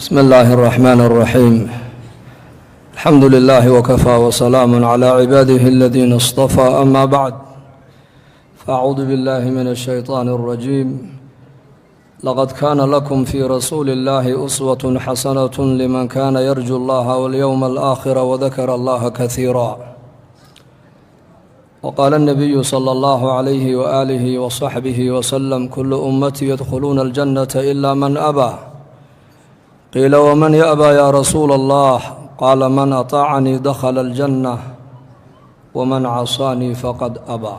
بسم الله الرحمن الرحيم. الحمد لله وكفى وسلام على عباده الذين اصطفى. أما بعد، فأعوذ بالله من الشيطان الرجيم. لقد كان لكم في رسول الله أسوة حسنة لمن كان يرجو الله واليوم الآخر وذكر الله كثيرا. وقال النبي صلى الله عليه وآله وصحبه وسلم: كل أمتي يدخلون الجنة إلا من أبى. قيل: ومن يأبى يا رسول الله؟ قال: من أطاعني دخل الجنة ومن عصاني فقد أبى،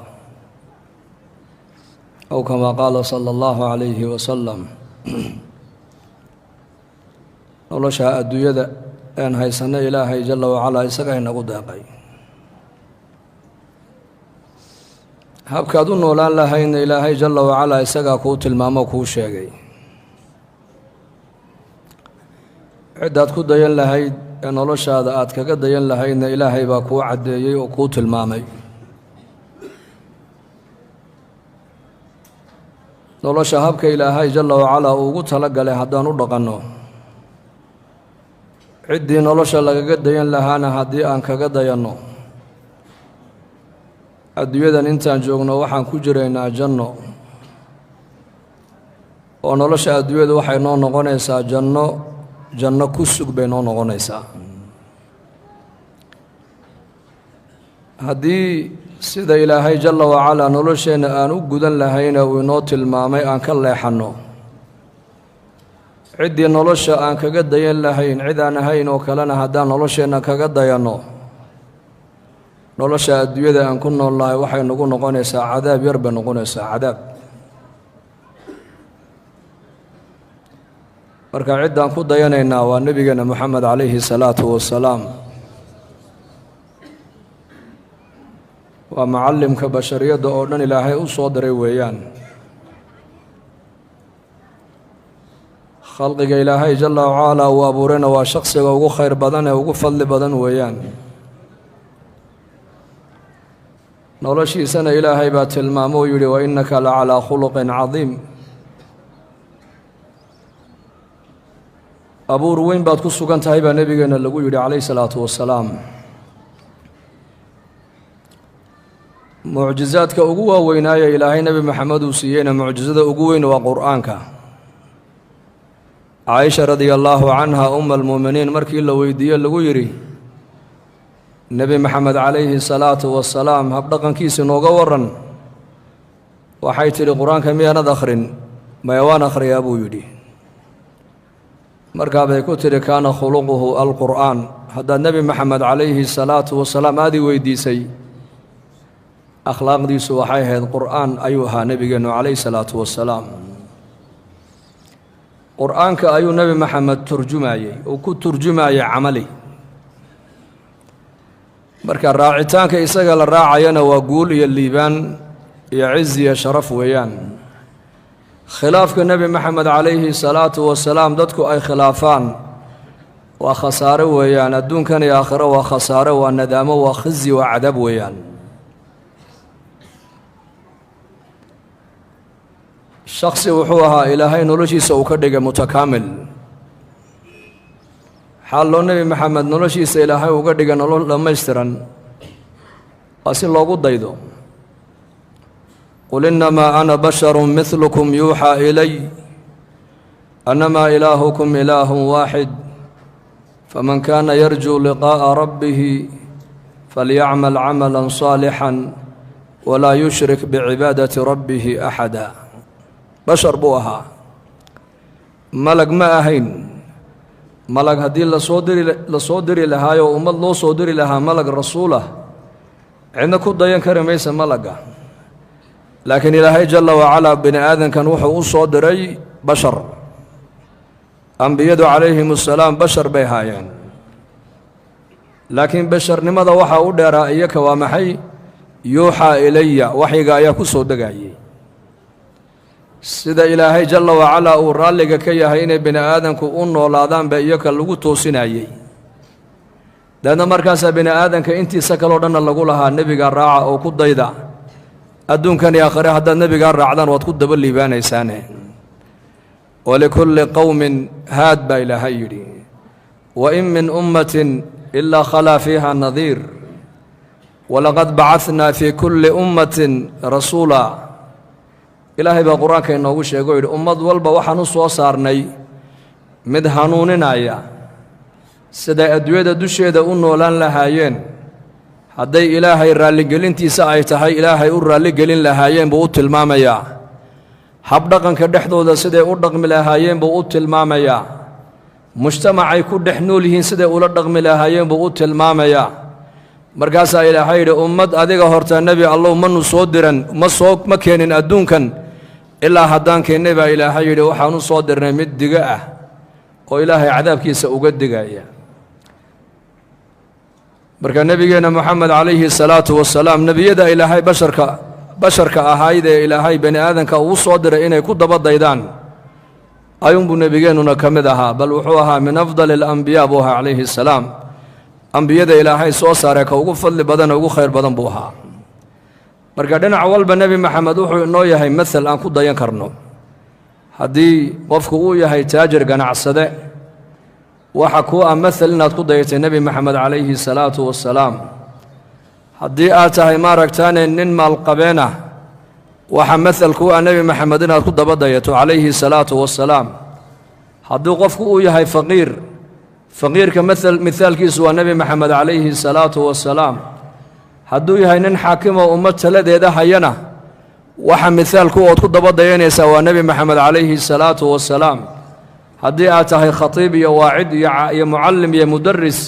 أو كما قال صلى الله عليه وسلم. Nolosha adduunyada een haysanno Ilaahay jala wacalaa isaga inagu deeqay. Habkaad u noolaan lahaydna Ilaahay jala wacalaa isagaa kuu tilmaamo, kuu sheegay. Ciddaad ku dayan lahayd ee noloshaada aad kaga dayan lahaydna Ilaahay baa kuu caddeeyey oo kuu tilmaamay. Nolosha habka Ilaahay jala wacalaa uu ugu tala galay haddaan u dhaqanno, ciddii nolosha lagaga dayan lahaana haddii aan kaga dayanno, adduunyadan intaan joogno waxaan ku jiraynaa janno, oo nolosha adduunyadu waxay noo noqonaysaa janno. Janno ku sug bay noo noqonaysaa. Haddii sida Ilaahay jala wacalaa nolosheenna aan u gudan lahayna uu inoo tilmaamay aan ka leexanno, ciddii nolosha aan kaga dayan lahayn cid aan ahayn oo kalena haddaan nolosheenna kaga dayanno, nolosha adduunyada aan ku nool nahay waxay nagu noqonaysaa cadaab yar bay noqonaysaa, cadaab. Marka ciddaan ku dayanaynaa waa nebigeena Moxamed calayhi salaatu wasalaam, waa macallimka bashariyadda oo dhan Ilaahay u soo diray weeyaan. Khalqiga Ilaahay jala wacalaa uu abuurayna waa shaksiga ugu khayr badan ee ugu fadli badan weeyaan. Noloshiisana Ilaahay baa tilmaamo oo yidhi: wa innaka la calaa khuluqin cadiim. Abuur weyn baad ku sugan tahay baa nebigeenna lagu yidhi calayhi salaatu wasalaam. Mucjizaadka ugu waaweynaaya Ilaahay Nebi Maxamed uu siiyeyna mucjisada ugu weyn waa Qur-aanka. Caaisha radia allaahu canha, uma almu'miniin, markii la weydiiye lagu yidhi: Nebi Maxamed calayhi salaatu wasalaam habdhaqankiisi nooga waran, waxay tidhi: Qur-aanka miyaanad akhrin? Maya, waan akhriyaa, buu yidhi. Markaa bay ku tidhi: kaana khuluquhu alqur'aan. Haddaad Nebi Maxamed calayhi salaatu wasalaam aadii weydiisay, akhlaaqdiisu waxay ahayd Qur'aan ayuu ahaa nebigeennu calayhi salaatu wasalaam. Qur-aanka ayuu Nebi Maxamed turjumayey uu ku turjumayey camali. Marka raacitaanka isaga la raacayana waa guul iyo liibaan iyo cizi iyo sharaf weeyaan. Khilaafka Nebi Maxamed calayhi salaatu wasalaam dadku ay khilaafaan waa khasaare weeyaan, adduunkan iyo aakhiro waa khasaare, waa nadaamo, waa khizi, waa cadaab weeyaan. Shaksi wuxuu ahaa Ilaahay noloshiisa uu ka dhigay mutakaamil. Xaal loo Nebi Maxamed noloshiisa Ilaahay uga dhigay nolol dhammaystiran waa si loogu daydo. Qul innamaa ana basharu midlukum yuuxaa ilay annamaa ilaahukum ilaahun waaxid, faman kaana yarjuu liqaa'a rabbihi falyacmal camala saalixan walaa yushrik bicibaadati rabbihi axada. Bashar buu ahaa, malag ma ahayn. Malag haddii lasoo diri lahaayoo ummad loo soo diri lahaa malag rasuulah, cidna ku dayan kari maysa malagga. Laakiin Ilaahay jala wacalaa bini aadankan wuxuu u soo diray bashar. Ambiyadu calayhim assalaam bashar bay haayeen, laakiin basharnimada waxaa u dheeraa iyaka waa maxay? Yuuxaa ilaya, waxyiga ayaa ku soo degayay. Sida Ilaahay jala wacalaa uu raalliga ka yahay inay bini aadanku u noolaadaan ba iyaka lagu toosinayey. Deedna markaasaa bini aadanka intiisa kaleo dhanna lagu lahaa: nebigaa raaca oo ku dayda, adduunkan iyo aakhire haddaad nebigaa raacdaan waad ku daba liibaanaysaane. Walikulli qowmin haad baa Ilaahay yidhi. Wain min ummatin ilaa khalaa fiiha nadiir, walaqad bacahnaa fii kulli ummatin rasuula. Ilaahay baa Qur-aanka inoogu sheego o yidhi ummad walba waxaan u soo saarnay mid hanuuninaya siday adduunyada dusheeda u noolaan lahaayeen. Hadday Ilaahay raalligelintiisa ay tahay, Ilaahay u raalligelin lahaayeen buu u tilmaamayaa. Habdhaqanka dhexdooda siday u dhaqmi lahaayeen buu u tilmaamayaa. Mujtamacay ku dhex nool yihiin siday ula dhaqmi lahaayeen buu u tilmaamayaa. Markaasaa Ilaahay yidhi ummad adiga horta, Nebi Allow, manu soo diran, ma soo ma keenin adduunkan, ilaa haddaan keennay baa Ilaahay yidhi waxaan u soo dirnay mid digo ah oo Ilaahay cadaabkiisa uga digaya. Marka nebigeenna Moxamed calayhi salaatu wasalaam, nebiyada Ilaahay basharka ahayd ee Ilaahay bani aadanka ugu soo diray inay ku daba daydaan ayuunbuu nebigeennuna ka mid ahaa. Bal wuxuu ahaa min afdali alambiyaa buu ahaa calayhi salaam. Ambiyada Ilaahay soo saaree ka ugu fadli badan, ugu khayr badan buu ahaa. Marka dhinac walba Nebi Maxamed wuxuu inoo yahay mathal aan ku dayan karno. Haddii qofku uu yahay taajir, ganacsade, waxa kuu ah mathal inaad ku dayatay Nebi Maxamed calayhi salaatu wasalaam. Haddii aad tahay, maaragtaane, nin maalqabeen ah, waxa mathal kuu ah Nebi Maxamed inaad ku daba dayato calayhi salaatu wasalaam. Haddii qofku uu yahay faqiir, faqiirka mathal mithaalkiisu waa Nebi Maxamed calayhi salaatu wasalaam. Hadduu yahay nin xaakimoo ummad taladeeda hayana, waxa mithaalku ood ku daba dayanaysaa waa Nebi Maxamed calayhi salaatu wasalaam. Haddii aad tahay khatiib iyo waacid iyo mucallim iyo mudaris,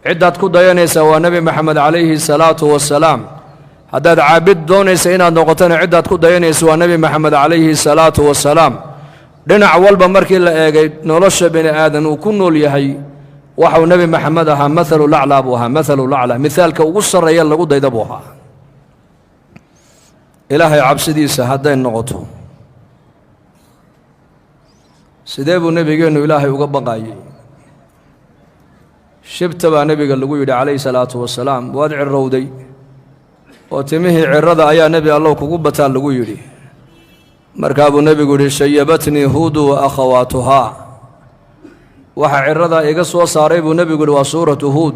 ciddaad ku dayanaysaa waa Nebi Maxamed calayhi salaatu wasalaam. Haddaad caabid doonaysa inaad noqotona, ciddaad ku dayanaysa waa Nebi Maxamed calayhi salaatu wasalaam. Dhinac walba markii la eegay nolosha bini aadan uu ku nool yahay, waxau Nebi Maxamed ahaa mathalu laclaa buu ahaa, mathalu laclaa, mithaalka ugu sarreeya lagu dayda buu ahaa. Ilaahay cabsidiisa hadday noqoto, sidee buu nebigeennu Ilaahay uga baqaayey? Shibta baa nebiga lagu yidhi calayhi salaatu wasalaam, waad cirowday oo timihii cirada ayaa, Nebi Allow, kugu bataa lagu yidhi. Markaa buu nebigu yidhi shayabatnii Huudu wa akhawaatuhaa. Waxa ciradaa iga soo saaray buu nebigu yidhi waa suuratu Huud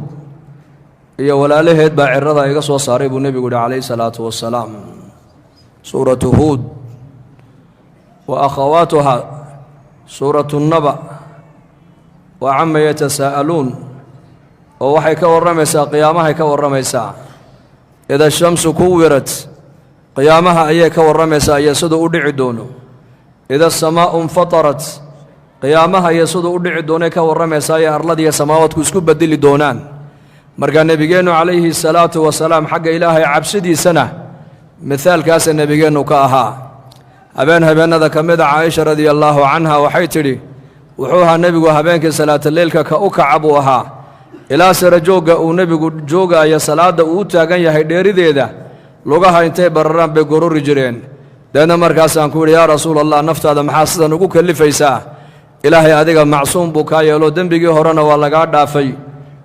iyo walaalaheed baa ciradaa iga soo saaray buu nebigu yidhi calayhi salaatu wasalaam. Suuratu Huud wa akhawaatuhaa, suuratu Naba wa cama yatasaa'aluun, oo waxay ka warramaysaa qiyaamahay ka warramaysaa. Ida shamsu kuwirat, qiyaamaha ayay ka warramaysaa iyo siduu u dhici doono. Ida asamaa'u infatarat, qiyaamaha iyo siduu u dhici doonay ka warramaysaa iyo arladiiyo samaawaadku isku bedeli doonaan. Marka nebigeennu calayhi salaatu wasalaam xagga Ilaahay cabsidiisana mithaalkaasa nebigeennu ka ahaa. Habeen habeennada ka mida, Caaisha radia allaahu canha waxay tidhi wuxuu ahaa nebigu habeenkii salaataleylka ka u kaca buu ahaa. Ilaa sara joogga uu nebigu joogaayo salaadda uu u taagan yahay dheerideeda, lugaha intay bararaan bay gorori jireen. Deedna markaasaan ku yidhi, yaa Rasuul Allah, naftaada maxaa sidan ugu kallifaysaa? Ilaahay adiga macsuum buu kaa yeelo, dembigii horena waa lagaa dhaafay,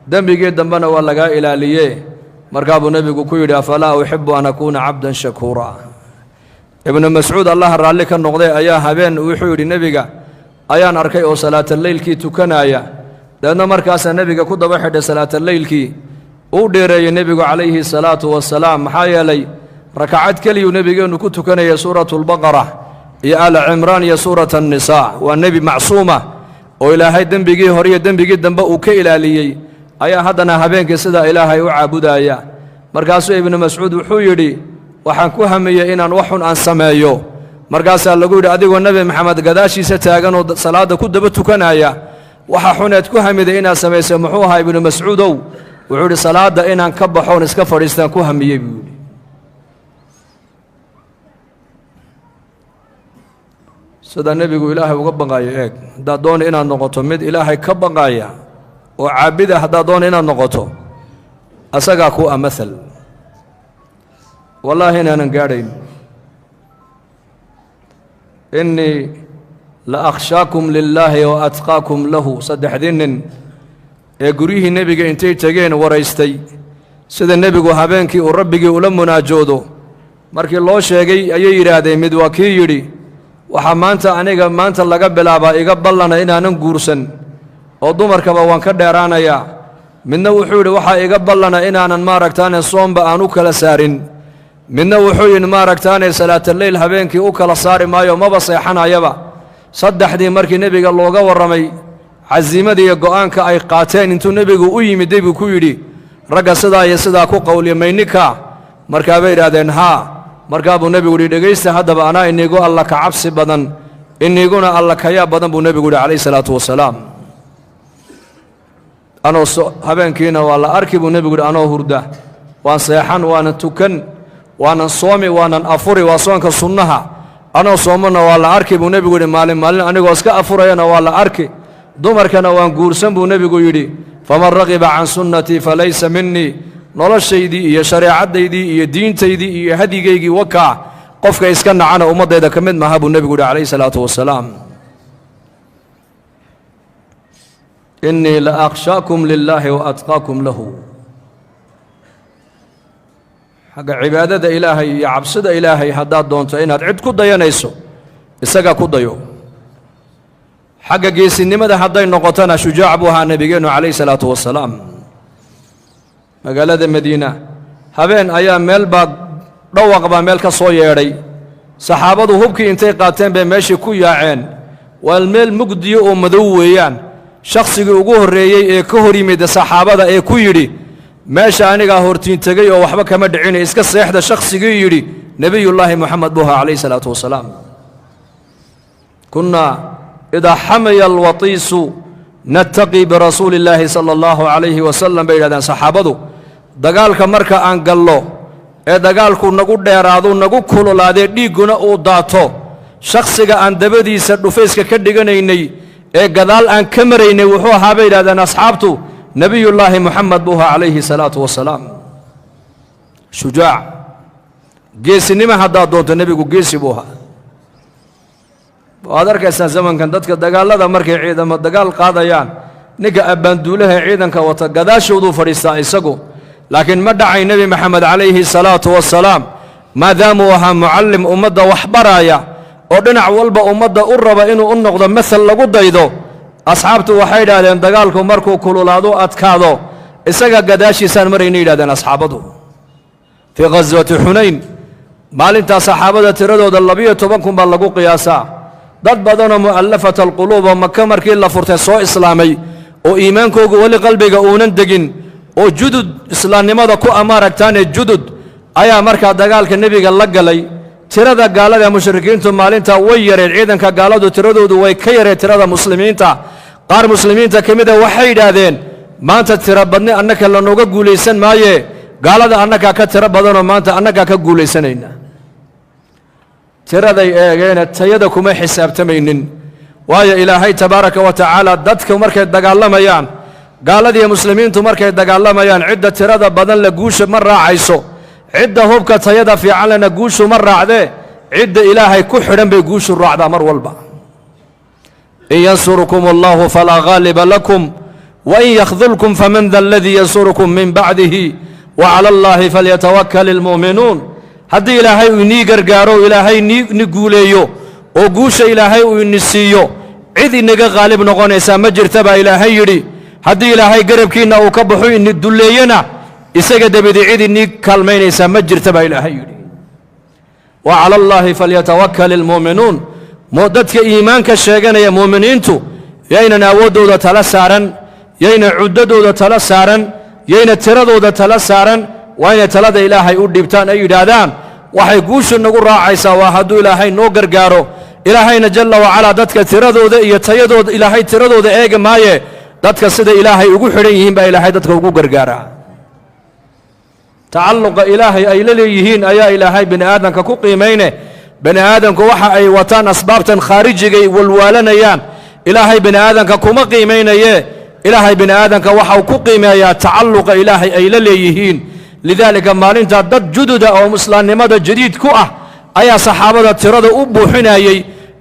dembigii dambena waa lagaa ilaaliye. Markaa buu nebigu ku yidhi, afalaa uxibu an akuuna cabdan shakuura? Ibnu Mascuud, Allaha raalli ka noqday, ayaa habeen wuxuu yidhi nebiga ayaan arkay oo salaataleylkii tukanaya. Dabeedna markaasaa nebiga ku daba xidhay salaataleylkii. Uu dheereeyey nebigu calayhi salaatu wasalaam, maxaa yeelay rakacad keliyuu nebigeennu ku tukanayay suuratulbaqara iyo Aala Cimraan iyo suurat annisaa. Waa nebi macsuuma oo Ilaahay dembigii hore iyo dembigii dambe uu ka ilaaliyey ayaa haddana habeenkii sidaa Ilaahay u caabudaya. Markaasuu Ibnu Mascuud wuxuu yidhi waxaan ku hamiyey inaan wax xun aan sameeyo. Markaasaa lagu yidhi, adigoo Nebi Maxamed gadaashiisa taagan oo salaadda ku daba tukanaya, waxa xuneed ku hamiday inaad samaysay muxuu ahaa, Ibnu Mascuudow? Wuxuu yidhi salaadda inaan ka baxoon iska fadhiistaan ku hamiyey buu yidhi. Sida nebigu Ilaahay uga baqaayo eeg. Haddaad doona inaad noqoto mid Ilaahay ka baqaaya oo caabida, haddaad doona inaad noqoto, asagaa ku a mathal. Wallaahi inaanan gaadhayn. Innii la akhshaakum lilaahi wa atqaakum lahu. Saddexdii nin ee guryihii nebiga intay tegeen waraystay sida nebigu habeenkii uu rabbigii ula munaajoodo markii loo sheegay, ayay yidhaahdeen, mid waa kii yidhi Waxaa maanta aniga maanta laga bilaabaa iga ballana inaanan guursan oo dumarkaba waan ka dheeraanayaa. Midna wuxuu yidhi waxaa iga ballana inaanan maaragtaane soomba aan u kala saarin. Midna wuxuu yidhi maaragtaane salaataleyl habeenkii u kala saari maayo, maba seexanayaba. Saddexdii markii nebiga looga warramay casiimadii iyo go'aanka ay qaateen, intuu nebigu u yimiday buu ku yidhi, ragga sidaa iyo sidaa ku qowliya mayninka? Markaa bay yidhahdeen haa. Markaa buu nebigu yidhi, dhegaysta haddaba, anaa inigu alla ka cabsi badan, iniguna alla kayaa badan, buu nebigu yidhi calayhi salaatu wasalaam. Anoo habeenkiina waa la arki, buu nebigu yidhi, anoo hurda, waan seexan, waanan tukan, waanan soomi, waanan afuri, waa soonka sunnaha. Anoo soomana waa la arki, buu nebigu yidhi, maalin maalin anigoo iska afurayana waa la arki. Dumarkana waan guursan, buu nebigu yidhi. Faman raqiba can sunnatii falaysa minii. Noloshaydii iyo shareecaddaydii iyo diintaydii iyo hadyigaygii wakaa, qofka iska nacana ummaddayda ka mid maaha, buu nebigu yidhi calayhi salaatu wasalaam. Innii la akhshaakum lilaahi wa atqaakum lahu. Xagga cibaadada Ilaahay iyo cabsida Ilaahay haddaad doonto inaad cid ku dayanayso, isaga ku dayo. Xagga geesinimada hadday noqotona, shujaac buu ahaa nebigeennu calayhi salaatu wasalaam. Magaalada Madiina habeen ayaa meel baa dhawaq baa meel ka soo yeedhay. Saxaabadu hubkii intay qaateen bay meeshii ku yaaceen. Waa meel mugdiyo oo madow weeyaan. Shakhsigii ugu horreeyey ee ka hor yimida saxaabada ee ku yidhi, meesha anigaa hortiin tegey oo waxba kama dhicina, iska seexda, shakhsigii yidhi nebiyullaahi Moxamed buu ahaa calayhi salaatu wasalaam. Kunnaa idaa xamaya alwatiisu nattaqii birasuuli illaahi sala allahu calayhi wasalam, bay yidhahdeen saxaabadu. Dagaalka marka aan gallo ee dagaalku nagu dheeraadu, nagu kululaadee, dhiigguna uu daato, shakhsiga aan dabadiisa dhufayska ka dhiganaynay ee gadaal aan ka maraynay wuxuu ahaa, bay yidhahdeen asxaabtu, nebiyullaahi Moxamed buu ahaa calayhi salaatu wasalaam. Shujaac, geesinimo haddaad doonto, nebigu geesi buu ahaa. Waad arkaysaa zamankan dadka dagaalada markay ciidamo dagaal qaadayaan, ninka abbaanduulaha ciidanka wata gadaashooduu fadhiistaa isagu. Laakiin ma dhacay Nebi Maxamed calayhi salaatu wasalaam, maadaamuu ahaa mucallim ummadda wax baraaya oo dhinac walba ummadda u raba inuu u noqdo masal lagu daydo. Asxaabtu waxay yidhaahdeen dagaalku markuu kululaadu adkaado, isaga gadaashiisaan marayna, yidhahdeen asxaabadu. Fii khaswati Xunayn maalintaa saxaabada tiradooda 12,000 baa lagu qiyaasaa. Dad badanoo mu'allafat alquluub oo Maka markii la furtay soo islaamay oo iimaankoogu weli qalbiga uunan degin oo judud islaamnimada ku amaaragtaane judud ayaa markaa dagaalka nebiga la galay. Tirada gaalada mushrikiintu maalintaa way yareen. Ciidanka gaaladu tiradoodu way ka yareen tirada muslimiinta. Qaar muslimiinta ka mida waxay yidhaahdeen, maanta tiro badni annaka lanooga guulaysan maaye, gaalada annagaa ka tiro badanoo maanta annagaa ka guulaysanayna. Tiraday eegeene, tayada kuma xisaabtamaynin. Waayo, Ilaahay tabaaraka wa tacaala dadku markay dagaalamayaan, gaaladiiyo muslimiintu markay dagaalamayaan, cidda tirada badan la guusha ma raacayso, cidda hubka tayada fiican lena guushu ma raacdee, cidda Ilaahay ku xidhan bay guushu raacdaa mar walba. In yansurkum allahu falaa ghaaliba lakum wain yakhdulkum faman da aladii yansurukum min bacdihi wacala allahi falyatawakal ilmu'minuun. Haddii Ilaahay uu inii gargaaro, Ilaahay ni guuleeyo oo guusha Ilaahay uu ini siiyo, cid inaga qaalib noqonaysaa ma jirta, baa Ilaahay yidhi. Haddii Ilaahay garabkiinna uu ka baxo, ini dulleeyana, isaga dabadi cid inii kaalmaynaysaa ma jirta, baa Ilaahay yidhi. Wa cala allaahi falyatawakal ilmu'minuun. Dadka iimaanka sheeganaya, mu'miniintu, yaynan awooddooda tala saaran, yayna cuddadooda tala saaran, yayna tiradooda tala saaran. Waa inay talada Ilaahay u dhiibtaan, ay yidhaahdaan waxay guushu nagu raacaysaa waa hadduu Ilaahay noo gargaaro. Ilaahayna jalla wacalaa dadka tiradooda iyo tayadooda Ilaahay tiradooda eega maaye, dadka sida Ilaahay ugu xidhan yihiin baa Ilaahay dadka ugu gargaaraa. Tacalluqa Ilaahay ay la leeyihiin ayaa Ilaahay bini aadamka ku qiimayne. Bani aadamku waxa ay wataan, asbaabtan khaarijigay walwaalanayaan, Ilaahay bini aadamka kuma qiimaynaye. Ilaahay bini aadamka waxau ku qiimeeyaa tacalluqa Ilaahay ay la leeyihiin. Lidaalika maalintaa dad jududa oo islaamnimada jadiid ku ah ayaa saxaabada tirada u buuxinayey.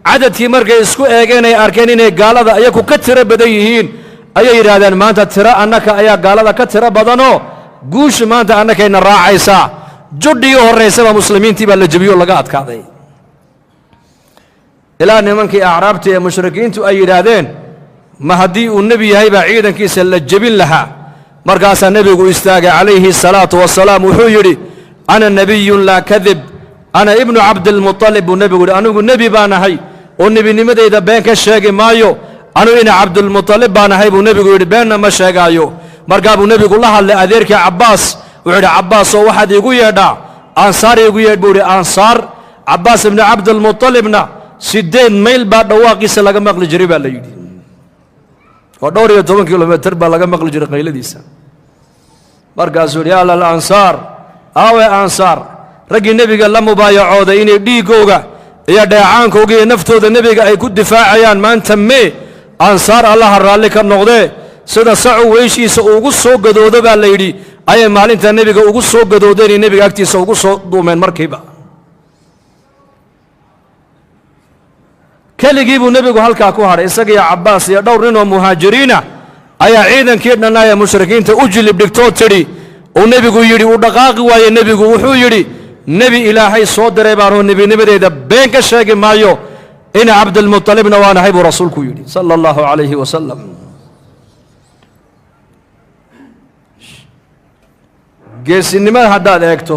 Cadadkii markay isku eegeen ay arkeen inay gaalada iyaku ka tiro badan yihiin, ayay yidhaahdeen maanta tiro annaka ayaa gaalada ka tiro badanoo guushu maanta annakayna raacaysaa. Judhii horraysaba muslimiintii baa la jebiyo, laga adkaaday. Ilaa nimankii acraabta ee mushrikiintu ay yidhaahdeen, ma haddii uu nebi yahay baa ciidankiisa la jebin lahaa? Markaasaa nebigu istaagay calayhi asalaatu wasalaam, wuxuu yidhi: "Ana nebiyun laa kadib, ana ibnu Cabdilmuطalib," buu nebigu yidhi. "Anigu nebi baan ahay oo nebinimadayda been ka sheegi maayo. Anigu ina Cabdilmuطalib baan ahay," buu nebigu yidhi, "beenna ma sheegaayo." Markaa buu nebigu la hadlay adeerkii Cabbaas. Wuxuu yidhi: "Cabbaas oo waxaad iigu yeedhaa Ansaar, iigu yeedh," buu yidhi. Ansaar Cabbaas ibnu Cabdilmuطalibna 8 mayl baa dhawaaqiisa laga maqli jiray baa la yidhi, oo dhowr iyo toban kilomitir baa laga maqli jiray qayladiisa. Markaasuu yidhi: "Yaa alansaar, aawe ansaar?" Raggii nebiga la mubaayacooday inay dhiiggooga iyo dheecaankooga iyo naftooda nebiga ay ku difaacayaan maanta mee? Ansaar, Allaha raalli ka noqdee, sida sacu weyshiisa ugu soo gadoodo baa la yidhi ayay maalintaa nebiga ugu soo gadoodeen iyo nebiga agtiisa ugu soo duumeen. Markiiba keligii buu nebigu halkaa ku hadhay, isagiyo Cabbaas iyo dhowr nin oo muhaajiriina ayaa ciidankii dhannaa ee mushrikiinta u jilib dhigtoo tidhi uu nebigu yidhi uu dhaqaaqi waaye. Nebigu wuxuu yidhi: "Nebi Ilaahay soo diray baanoo nebinimadeeda been ka sheegi maayo, ina Cabdilmuطalibna waanahay," buu rasuulku yidhi sala allahu calayhi wasalam. Geesinimada haddaad eegto,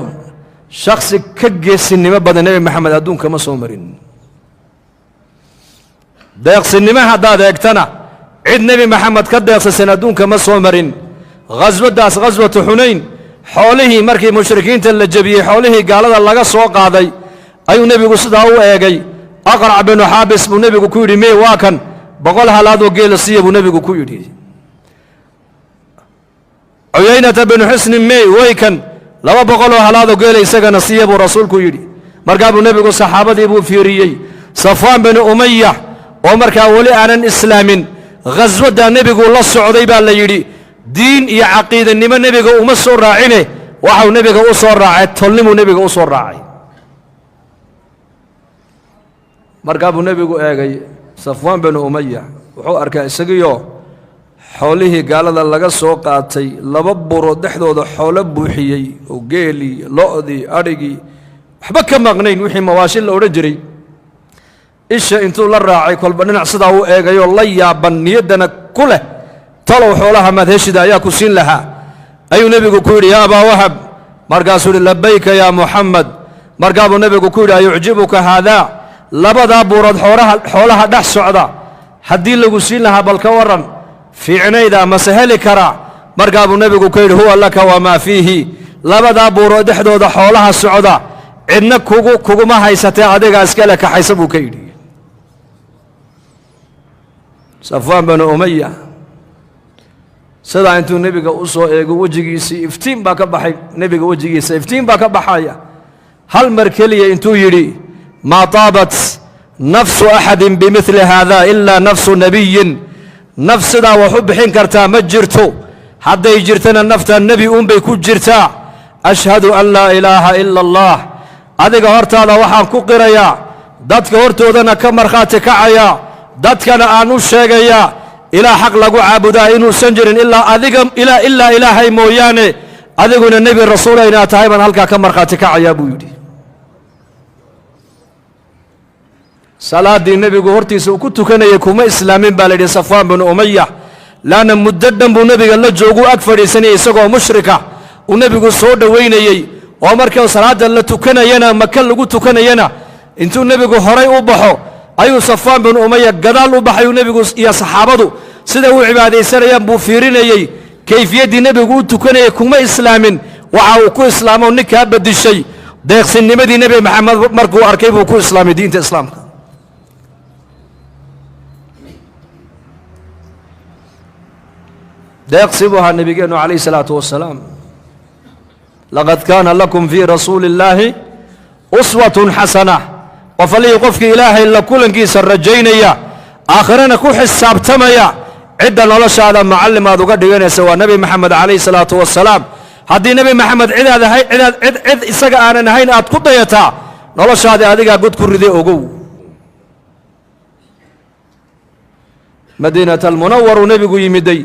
shaksi ka geesinimo badan Nebi Maxamed adduunka ma soo marin. Deeqsinimo haddaad eegtana, cid Nebi Maxamed ka deeqsisan adduunka ma soo marin. Khaswaddaas, khaswatu Xunayn, xoolihii markii mushrikiinta la jebiyey, xoolihii gaalada laga soo qaaday ayuu nebigu sidaa u eegay. Aqrac binu Xaabis buu nebigu ku yidhi: "Mee? Waa kan, 100 halaadoo geela siiya," buu nebigu ku yidhi. Cuyaynata binu Xusni mee? Way kan, 200 halaadoo geela isagana siiya, buu rasuulku yidhi. Markaa buu nebigu saxaabadii buu fiiriyey. Safwaan binu Umaya oo markaa weli aanan islaamin, khaswaddaa nebigu la socday baa la yidhi. Diin iyo caqiidanimo nebiga uma soo raacine, waxau nebiga u soo raacay tolnimuu nebiga u soo raacay. Markaa buu nebigu eegay Safwaan binu Umaya. Wuxuu arkaa isagiyo xoolihii gaalada laga soo qaatay laba buro dhexdooda xoolo buuxiyey, oo geelii, lo'dii, adhigii, waxba ka maqnayn, wixii mawaashin la odhan jiray. Isha intuu la raacay kolba dhinac sidaa u eegayoo la yaaban, niyaddana ku leh talow xoolaha maad heshida ayaa ku siin lahaa, ayuu nebigu ku yidhi: "Yaa Abaa Wahab." Markaasuu yidhi: "Labayka yaa Muxamed." Markaa buu nebigu ku yidhi: "Ayucjibuka haadaa? Labadaa buurood xoolaha dhex socda haddii lagu siin lahaa, bal ka warran, fiicnayda mase heli karaa?" Markaa buu nebigu ku yidhi: "Huwa laka wamaa fiihi. Labadaa buurood dhexdooda xoolaha socda cidna kuguma haysatee, adigaa iskale, kaxaysa," buu ka yidhi. Safwaan binu Umaya sidaa intuu nebiga u soo eego, wejigiisii iftiin baa ka baxay. Nebiga wejigiisa iftiin baa ka baxaya. Hal mar keliya intuu yidhi: "Maa taabat nafsu axadin bimidli haada ilaa nafsu nebiyin. Naf sidaa wax u bixin kartaa ma jirto, hadday jirtana nafta nebi uunbay ku jirtaa. Ashhadu an laa ilaaha ila Allah. Adiga hortaada waxaan ku qirayaa, dadka hortoodana ka markhaati kacayaa, dadkana aan u sheegayaa ilaa xaq lagu caabudaa inuusan jirin ilaa adiga, ilaa Ilaahay mooyaane, adiguna nebi rasuula inaad tahay baan halkaa ka markhaati kacayaa," buu yidhi. Salaaddii nebigu hortiisa uu ku tukanayay kuma islaamin baa la yidhi Safwaan binu Umaya, laanna muddo dhan buu nebiga la jooguu ag fadhiisanayay isagoo mushrika, uu nebigu soo dhowaynayey, oo markii salaadda la tukanayana, Maka lagu tukanayana, intuu nebigu horay u baxo ayuu Safwaan binu Umaya gadaal u baxayuu nebigu iyo saxaabadu siday u cibaadaysanayaan buu fiirinayey, kayfiyaddii nebigu u tukanayay. Kuma islaamin. Waxa uu ku islaamo ninkaa bedishay deeqsinnimadii Nebi Maxamed markuu arkay buu ku islaamay diinta islaamka. Deeqsi buu ahaa nebigeennu calayhi salaatu wasalaam. Laqad kaana lakum fii rasuuli illaahi uswatun xasana. Qof allihii qofkii Ilaahay la kulankiisa rajaynaya, aakhirana ku xisaabtamaya, cidda noloshaada macallim aad uga dhiganaysa waa Nebi Maxamed calayhi salaatu wasalaam. Haddii Nebi Maxamed cidaad ahay, cidaad cid isaga aanan ahayn aad ku dayataa, noloshaadii adigaa god ku riday, ogow. Madiinat Almunawar uu nebigu yimiday,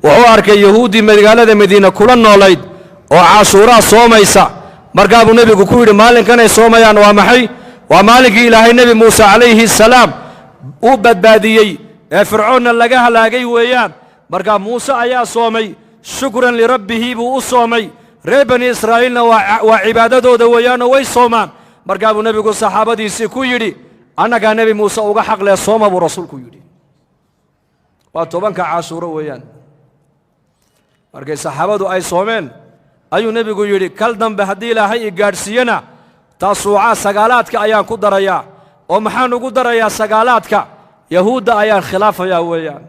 wuxuu arkay yahuuddii magaalada Madiina kula noolayd oo Caashuuraa soomaysa. Markaa buu nebigu ku yidhi: "Maalinkanay soomayaan waa maxay?" "Waa maalinkii Ilaahay Nebi Muuse calayhi salaam Uu badbaadiyey ee Fircoonna laga halaagay weeyaan. Markaa Muuse ayaa soomay, shukran lirabbihi buu u soomay. Reer Bani Israa'iilna waa cibaadadooda weeyaanoo way soomaan. Markaa buu nebigu saxaabadiisii ku yidhi, annagaa Nebi Muuse uga xaqlee, sooma buu rasuulku yidhi. Waa 10-ka Cashuuro weeyaan. Markay saxaabadu ay soomeen ayuu nebigu yidhi, kal dambe haddii Ilaahay i gaadhsiiyena, Taasuucaa sagaalaadka ayaan ku darayaa. Oo maxaan ugu darayaa sagaalaadka? Yahuudda ayaan khilaafayaa weeyaan.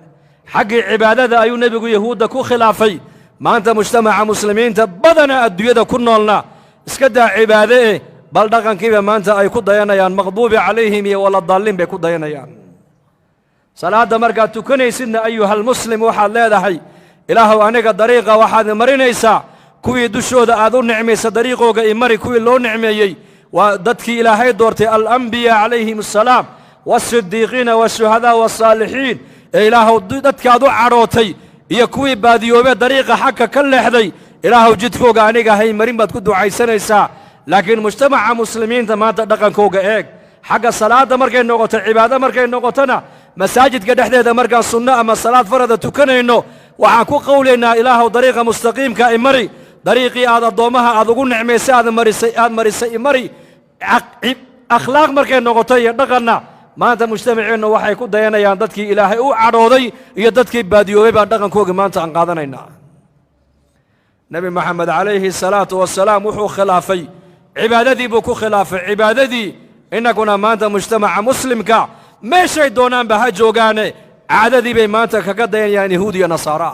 Xaggii cibaadada ayuu nebigu Yahuudda ku khilaafay. Maanta mujtamaca muslimiinta badana adduunyada ku noolna iska daa cibaade eh, bal dhaqankiiba maanta ay ku dayanayaan maqduubi calayhim iyo waladaalliin bay ku dayanayaan. Salaadda markaad tukanaysidna, ayuhalmuslim, waxaad leedahay, Ilaahow, aniga dariiqa waxaad marinaysaa kuwii dushooda aad u nicmaysa, dariiqooga imari. Kuwii loo nicmeeyey waa dadkii Ilaahay doortay, alambiyaa calayhim assalaam waasidiiqiina waashuhadaa wasaalixiin. Ee Ilaahow, dadkaad u cadhootay iyo kuwii baadiyoobee dariiqa xagka ka leexday, Ilaahow jidkooga aniga hay marin baad ku ducaysanaysaa. Laakiin mujtamaca muslimiinta maanta dhaqankooga eeg. Xagga salaadda markay noqoto, cibaado markay noqotona, masaajidka dhexdeeda markaan sunno ama salaad farada tukanayno, waxaan ku qowlaynaa, Ilaahow dariiqa mustaqiimka imari, dariiqii aad addoommaha aad ugu nicmaysay aad marisay, aad marisay imari. Akhlaaq markay noqoto iyo dhaqanna, maanta mujtamaceennu waxay ku dayanayaan dadkii Ilaahay u cadhooday iyo dadkii baadiyoobay baan dhaqankooga maanta aan qaadanaynaa. Nebi Maxamed calayhi salaatu wasalaam wuxuu khilaafay cibaadadii buu ku khilaafay cibaadadii. Innaguna maanta mujtamaca muslimka meeshay doonaanba ha joogaane, caadadii bay maanta kaga dayanayaan yahuud iyo nasaara.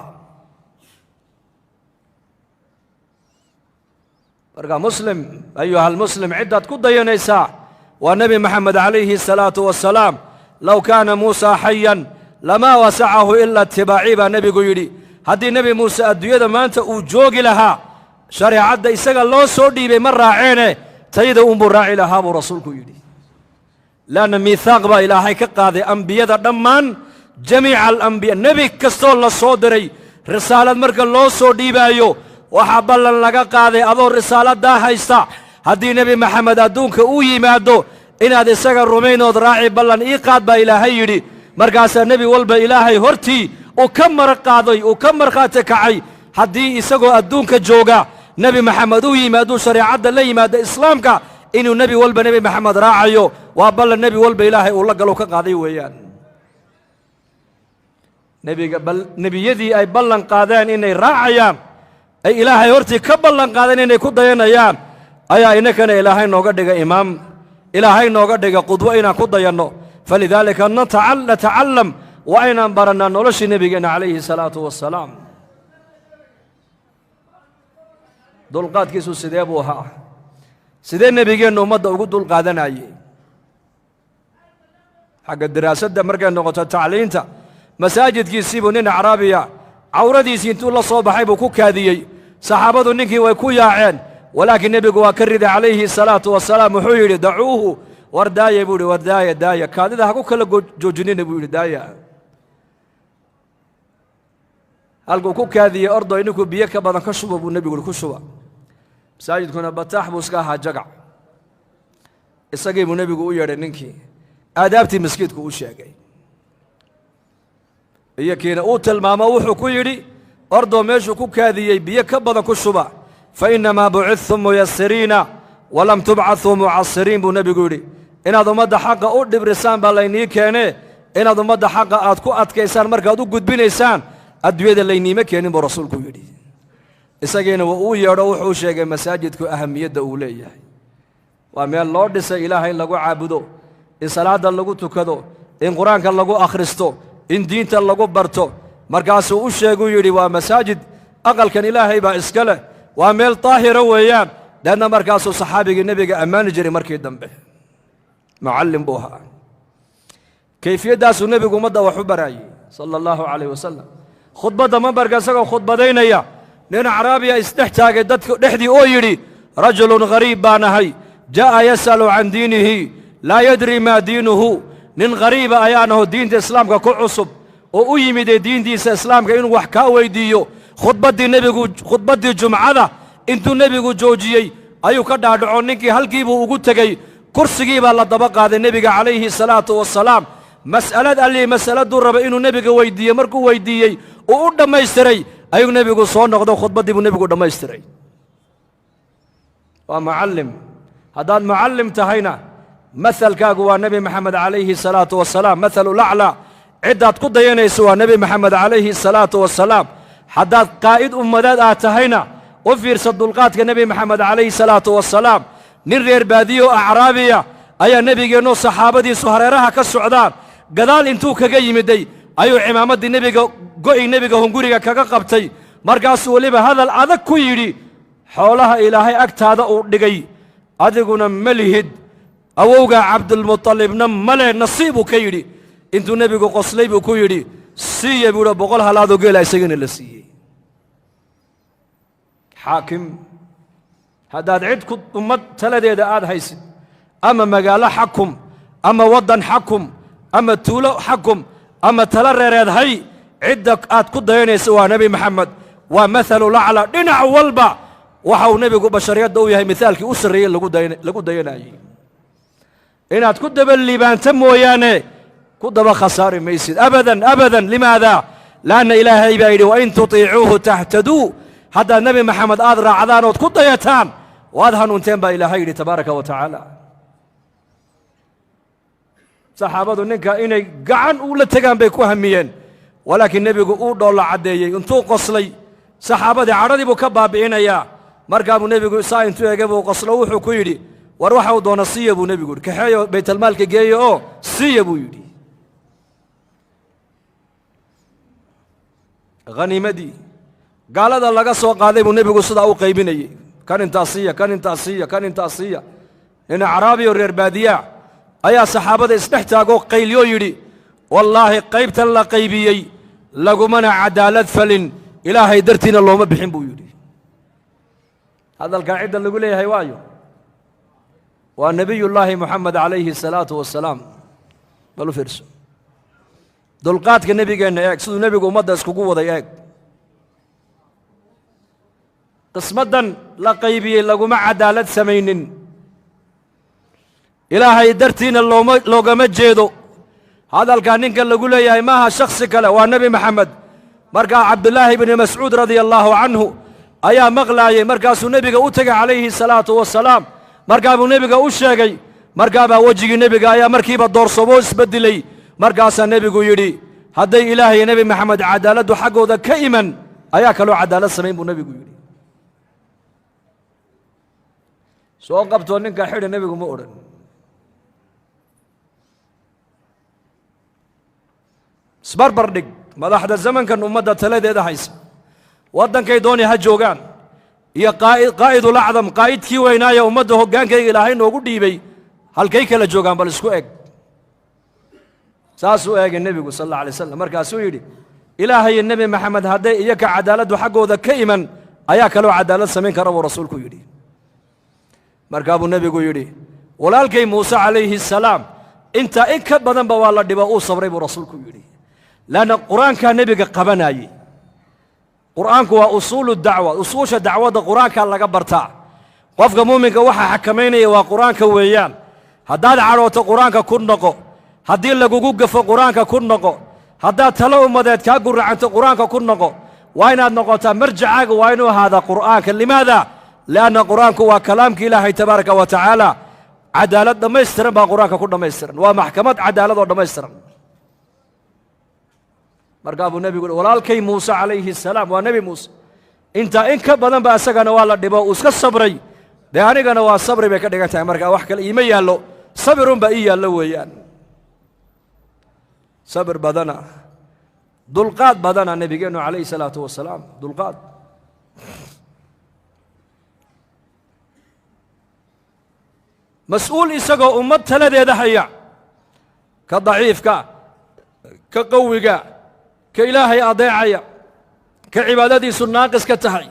Marka muslim, ayuhalmuslim, ciddaad ku dayanaysaa waa Nebi Maxamed calayhi salaatu wasalaam. Low kaana Muusa xayan lamaa wasacahu ila itibaacii baa nebigu yidhi. Haddii Nebi Muuse adduunyada maanta uu joogi lahaa, shareecadda isaga loo soo dhiibay ma raaceene, tayda uunbuu raaci lahaa buu rasuulku yidhi. Leanna miithaaq baa Ilaahay ka qaaday ambiyada dhammaan, jamiica alambiya. Nebi kastoo la soo diray, risaalad marka loo soo dhiibaayo, waxaa ballan laga qaaday, adoo risaaladaa haysta haddii Nebi Maxamed adduunka uu yimaado, inaad isaga rumaynood raaci. Ballan ii qaad baa Ilaahay yidhi. Markaasaa nebi walba Ilaahay hortii uu ka mar qaaday, uu ka markhaati kacay, haddii isagoo adduunka jooga Nebi Maxamed uu yimaaduu shareecadda la yimaado islaamka, inuu nebi walba Nebi Maxamed raacayo. Waa ballan nebi walba Ilaahay uu la galo ka qaaday weeyaan. Nebiga bal nebiyadii ay ballan qaadeen inay raacayaan, ay Ilaahay hortii ka ballan qaadeen inay ku dayanayaan, ayaa inakana Ilaahay nooga dhiga imaam, Ilaahay nooga dhiga qudwo inaan ku dayanno. Falidaalika natacalam, waa inaan barannaa noloshii nebigeenna calayhi salaatu wasalaam. Dulqaadkiisu sidee buu ahaa? Sidee nebigeennu ummadda ugu dulqaadanayey? Xagga diraasadda markay noqoto, tacliinta, masaajidkiisiibuu nin acraabiya cawradiisii intuu la soo baxay buu ku kaadiyey. Saxaabadu ninkii way ku yaaceen, walaakiin nebigu waa ka riday calayhi salaatu wasalaam. Wuxuu yidhi, dacuuhu, war daaya buu yidhi, war daaya, daaya, kaadida ha ku kala joojinina buu yidhi, daaya. Halkuu ku kaadiyey ordoy ninkuu biyo ka badan ka shuba buu nebigu yihi, ku shuba. Masaajidkuna bataax buu iska ahaa, jagac. Isagii buu nebigu u yeedhay ninkii, aadaabtii maskiidku u sheegay iyo kiina uu tilmaamo. Wuxuu ku yidhi, ordoo meeshuu ku kaadiyey biyo ka badan ku shuba. Fa innamaa bucidtum muyasiriina walam tubcatuu mucasiriin buu nebigu yidhi. Inaad ummadda xaqa u dhibrisaan baa laynii keenee, inaad ummadda xaqa aad ku adkaysaan markaad u gudbinaysaan adduunyada layniima keenin buu rasuulku yidhi. Isagiina wa uu yeedho, wuxuu sheegay masaajidku ahamiyadda uu leeyahay. Waa meel loo dhisay Ilaahay in lagu caabudo, in salaadda lagu tukado, in qur-aanka lagu akhristo, in diinta lagu barto. Markaasuu u sheeguu yidhi, waa masaajid, aqalkan Ilaahay baa iska leh, waa meel daahira weeyaan. Deedna markaasuu saxaabigii nebiga ammaani jiray. Markii dambe mucallim buu ahaa. Kayfiyaddaasuu nebigu ummadda wax u baraayey sala allahu calayh wasalam. Khudbadda mambarka isagoo khudbadaynaya, nin acraabiya isdhex taagay dadka dhexdii oo yidhi, rajulun ghariib baan ahay, jaa'a yas'alu can diinihi, laa yadri maa diinuhu. Nin khariiba ayaanaho, diinta islaamka ku cusub oo u yimidee diintiisa islaamka inuu wax kaa weydiiyo. Khudbaddii nebigu, khudbaddii jumcada intuu nebigu joojiyey ayuu ka dhaadhaco ninkii, halkiibuu ugu tegey, kursigii baa la daba qaaday nebiga calayhi salaatu wasalaam. Mas'alad allii mas'aladuu raba inuu nebiga weydiiyey, markuu weydiiyey uu u dhammaystiray, ayuu nebigu soo noqdo, khudbaddii buu nebigu dhammaystiray. Waa mucallim. Haddaad mucallim tahayna, mahalkaagu waa Nebi Maxamed calayhi salaatu wasalaam. Mathalu laclaa, ciddaad ku dayanayso waa Nebi Maxamed calayhi salaatu wasalaam. Haddaad qaa'id ummadeed aad tahayna, u fiirsa dulqaadka Nebi Maxamed calayhi salaatu wasalaam. Nin reer baadiyo acraabiya ayaa nebigeennoo saxaabadiisu hareeraha ka socdaan gadaal intuu kaga yimiday ayuu cimaamaddii nebiga, go'i nebiga hunguriga kaga qabtay. Markaasuu weliba hadal adag ku yidhi: "Xoolaha Ilaahay agtaada uu dhigay adiguna ma lihid, awowgaa Cabdulmutalibna male." Nasiibuu ka yidhi. Intuu nebigu qoslay buu ku yidhi: "Siiya," buu yidhi. 100 halaadoo geela isagana la siiyey. Xaakim haddaad cid ku ummad taladeeda aad haysid, ama magaalo xakum, ama waddan xakum, ama tuulo xakum, ama tala reereed hay, cidda aad ku dayanaysa waa Nebi Maxamed. Waa mathalu lacla. Dhinac walba waxa uu nebigu bashariyadda u yahay mithaalkii u sarreeyey lagu dayanayey. Inaad ku daba liibaanta mooyaane, ku daba khasaari maysid abadan, abadan. Limaada? Laanna Ilaahay baa yidhi: "Wain tutiicuuhu tahtaduu." Haddaad Nebi Maxamed aad raacdaan ood ku dayataan, waad hanuunteen, baa Ilaahay yidhi tabaaraka wa tacaala. Saxaabadu ninka inay gacan ula tegaan bay ku hamiyeen, walaakiin nebigu uu dhoolla caddeeyey. Intuu qoslay, saxaabadii cadhadii buu ka baabi'inayaa. Markaabuu nebigu saa intuu eegay buu qoslo, wuxuu ku yidhi: "War, waxa uu doona siiya," buu nebigu yidhi. "Kaxeeyo, baytalmaalka geeyo oo siiya," buu yidhi. Haniimadii gaalada laga soo qaaday buu nebigu sidaa u qaybinayey: kan intaa siiya, kan intaa siiya, kan intaa siiya. Nin acraabi oo reer baadiyaa ayaa saxaabada isdhex taagoo qayliyoo yidhi: "Wallaahi, qaybtan la qaybiyey lagumana cadaalad falin, Ilaahay dartiina looma bixin," buu yidhi. Hadalkaa cidda lagu leeyahay waayo? Waa Nebiyullaahi Moxamed calayhi asalaatu wasalaam. Bal u fiirso dulqaadka nebigeenna, eeg siduu nebigu ummadda iskugu waday. Eeg, qismaddan la qaybiyey laguma cadaalad samaynin, Ilaahay dartiina loogama jeedo. Hadalkaa ninka lagu leeyahay maaha shakhsi kale, waa Nebi Maxamed. Markaa Cabdulaahi bni Mascuud radia allaahu canhu ayaa maqlaayey. Markaasuu nebiga u tegay calayhi salaatu wasalaam. Markaa buu nebiga u sheegay. Markaabaa wejigii nebiga ayaa markiiba doorsoomoo isbedelay. Markaasaa nebigu yidhi: "Hadday Ilaahay iyo Nebi Maxamed cadaaladdu xaggooda ka iman, ayaa kaloo cadaalad samayn?" buu nebigu yidhi. "Soo qabtoo ninka xidhi," nebigu ma odhan. Isbarbar dhig madaxda zamankan ummadda taladeeda haysa, waddankay dooni ha joogaan, iyo qaa'idulacdam, qaa'idkii weynaaya ummadda hoggaankayga Ilaahay noogu dhiibay, halkay kala joogaan? Bal isku eg. Saasuu eegay nebigu sal alla alay slam. Markaasuu yidhi: "Ilaahay iyo Nebi Maxamed hadday iyaka cadaaladdu xaggooda ka iman, ayaa kaloo cadaalad samayn kara?" buu rasuulku yidhi. Markaa buu nebigu yidhi: "Walaalkay Muuse calayhi asalaam intaa in ka badanba waa la dhibo, uu sabray," buu rasuulku yidhi. Leanna qur-aankaa nebiga qabanayey. Qur'aanku waa usuulu dacwa, usuusha dacwadda qur-aankaa laga bartaa. Qofka muuminka waxaa xakamaynaya waa qur-aanka weeyaan. Haddaad cadhooto, qur-aanka ku noqo. Haddii lagugu gafo, qur-aanka ku noqo. Haddaad talo ummadeed kaa guracanto, qur-aanka ku noqo. Waa inaad noqotaa, marjacaaga waa inuu ahaadaa qur'aanka. Limaada? Lianna qur-aanku waa kalaamka Ilaahay tabaaraka wa tacaala. Cadaalad dhammaystiran baa qur-aanka ku dhammaystiran. Waa maxkamad cadaalad oo dhammaystiran. Markaa buu nebigu walaalkay Muuse calayhi asalaam, waa Nebi Muuse, intaa in ka badan ba isagana waa la dhibo, uu iska sabray. Dee anigana waa sabri bay ka dhigan tahay. Markaa wax kale iima yaallo, sabirun baa ii yaallo weeyaan. Sabir badana, dulqaad badana nebigeennu calayhi salaatu wasalaam, dulqaad. Mas-uul isagoo ummad taladeeda haya, ka daciifka, ka qawiga, ka Ilaahay adeecaya, ka cibaadadiisu naaqis ka tahay,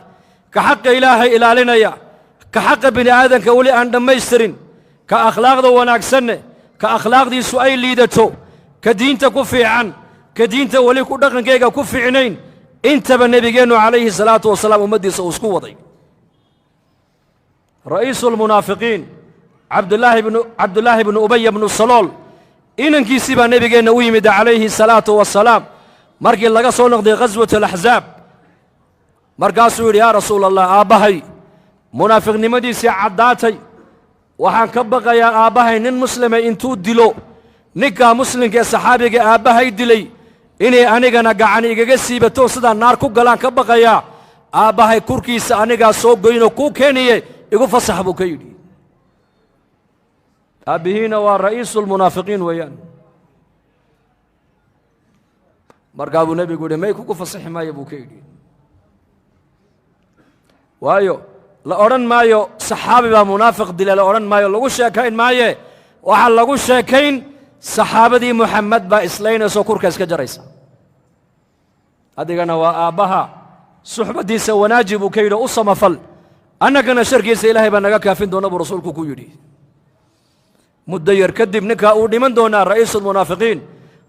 ka xaqa Ilaahay ilaalinaya, ka xaqa bini aadanka weli aan dhammaystirin, ka akhlaaqda wanaagsanne, ka akhlaaqdiisu ay liidato, ka diinta ku fiican, ka diinta weli ku dhaqankayga ku fiicnayn, intaba nebigeennu calayhi salaatu wasalaam ummaddiisa uu isku waday. Ra'iisu lmunaafiqiin Cabdulaahi bnu Ubaya bnu Salool Inankiisii baa nebigeenna u yimid calayhi salaatu wasalaam markii laga soo noqday ghaswat alaxzaab. Markaasuu yidhi: "Yaa rasuula Allah, aabbahay munaafiqnimadiisii caddaatay. Waxaan ka baqayaa aabbahay nin muslima intuu dilo, ninkaa muslimka ee saxaabiga aabbahay dilay, inay anigana gacan igaga siibato, sidaa naar ku galaan ka baqayaa. Aabbahay kurkiisa anigaa soo goynoo kuu keeniye, igu fasax," buu ka yidhi. Aabbihiina waa ra'iisulmunaafiqiin weeyaan. Markaa buu nebigu yidhi: "May, kugu fasaxi maayo," buu ka yidhi. Waayo, la odhan maayo saxaabi baa munaafiq dila, la odhan maayo, lagu sheekayn maaye. Waxaa lagu sheekayn saxaabadii Muxamed baa islaynayso, kurka iska jaraysa. "Adigana waa aabbaha, suxbaddiisa wanaaji," buu ka yidhi, "u samafal, annagana sharkiisa Ilaahay baa naga kaafin doona," buu rasuulku ku yidhi. Muddo yar kadib ninkaa uu dhiman doonaa, ra'iisulmunaafiqiin.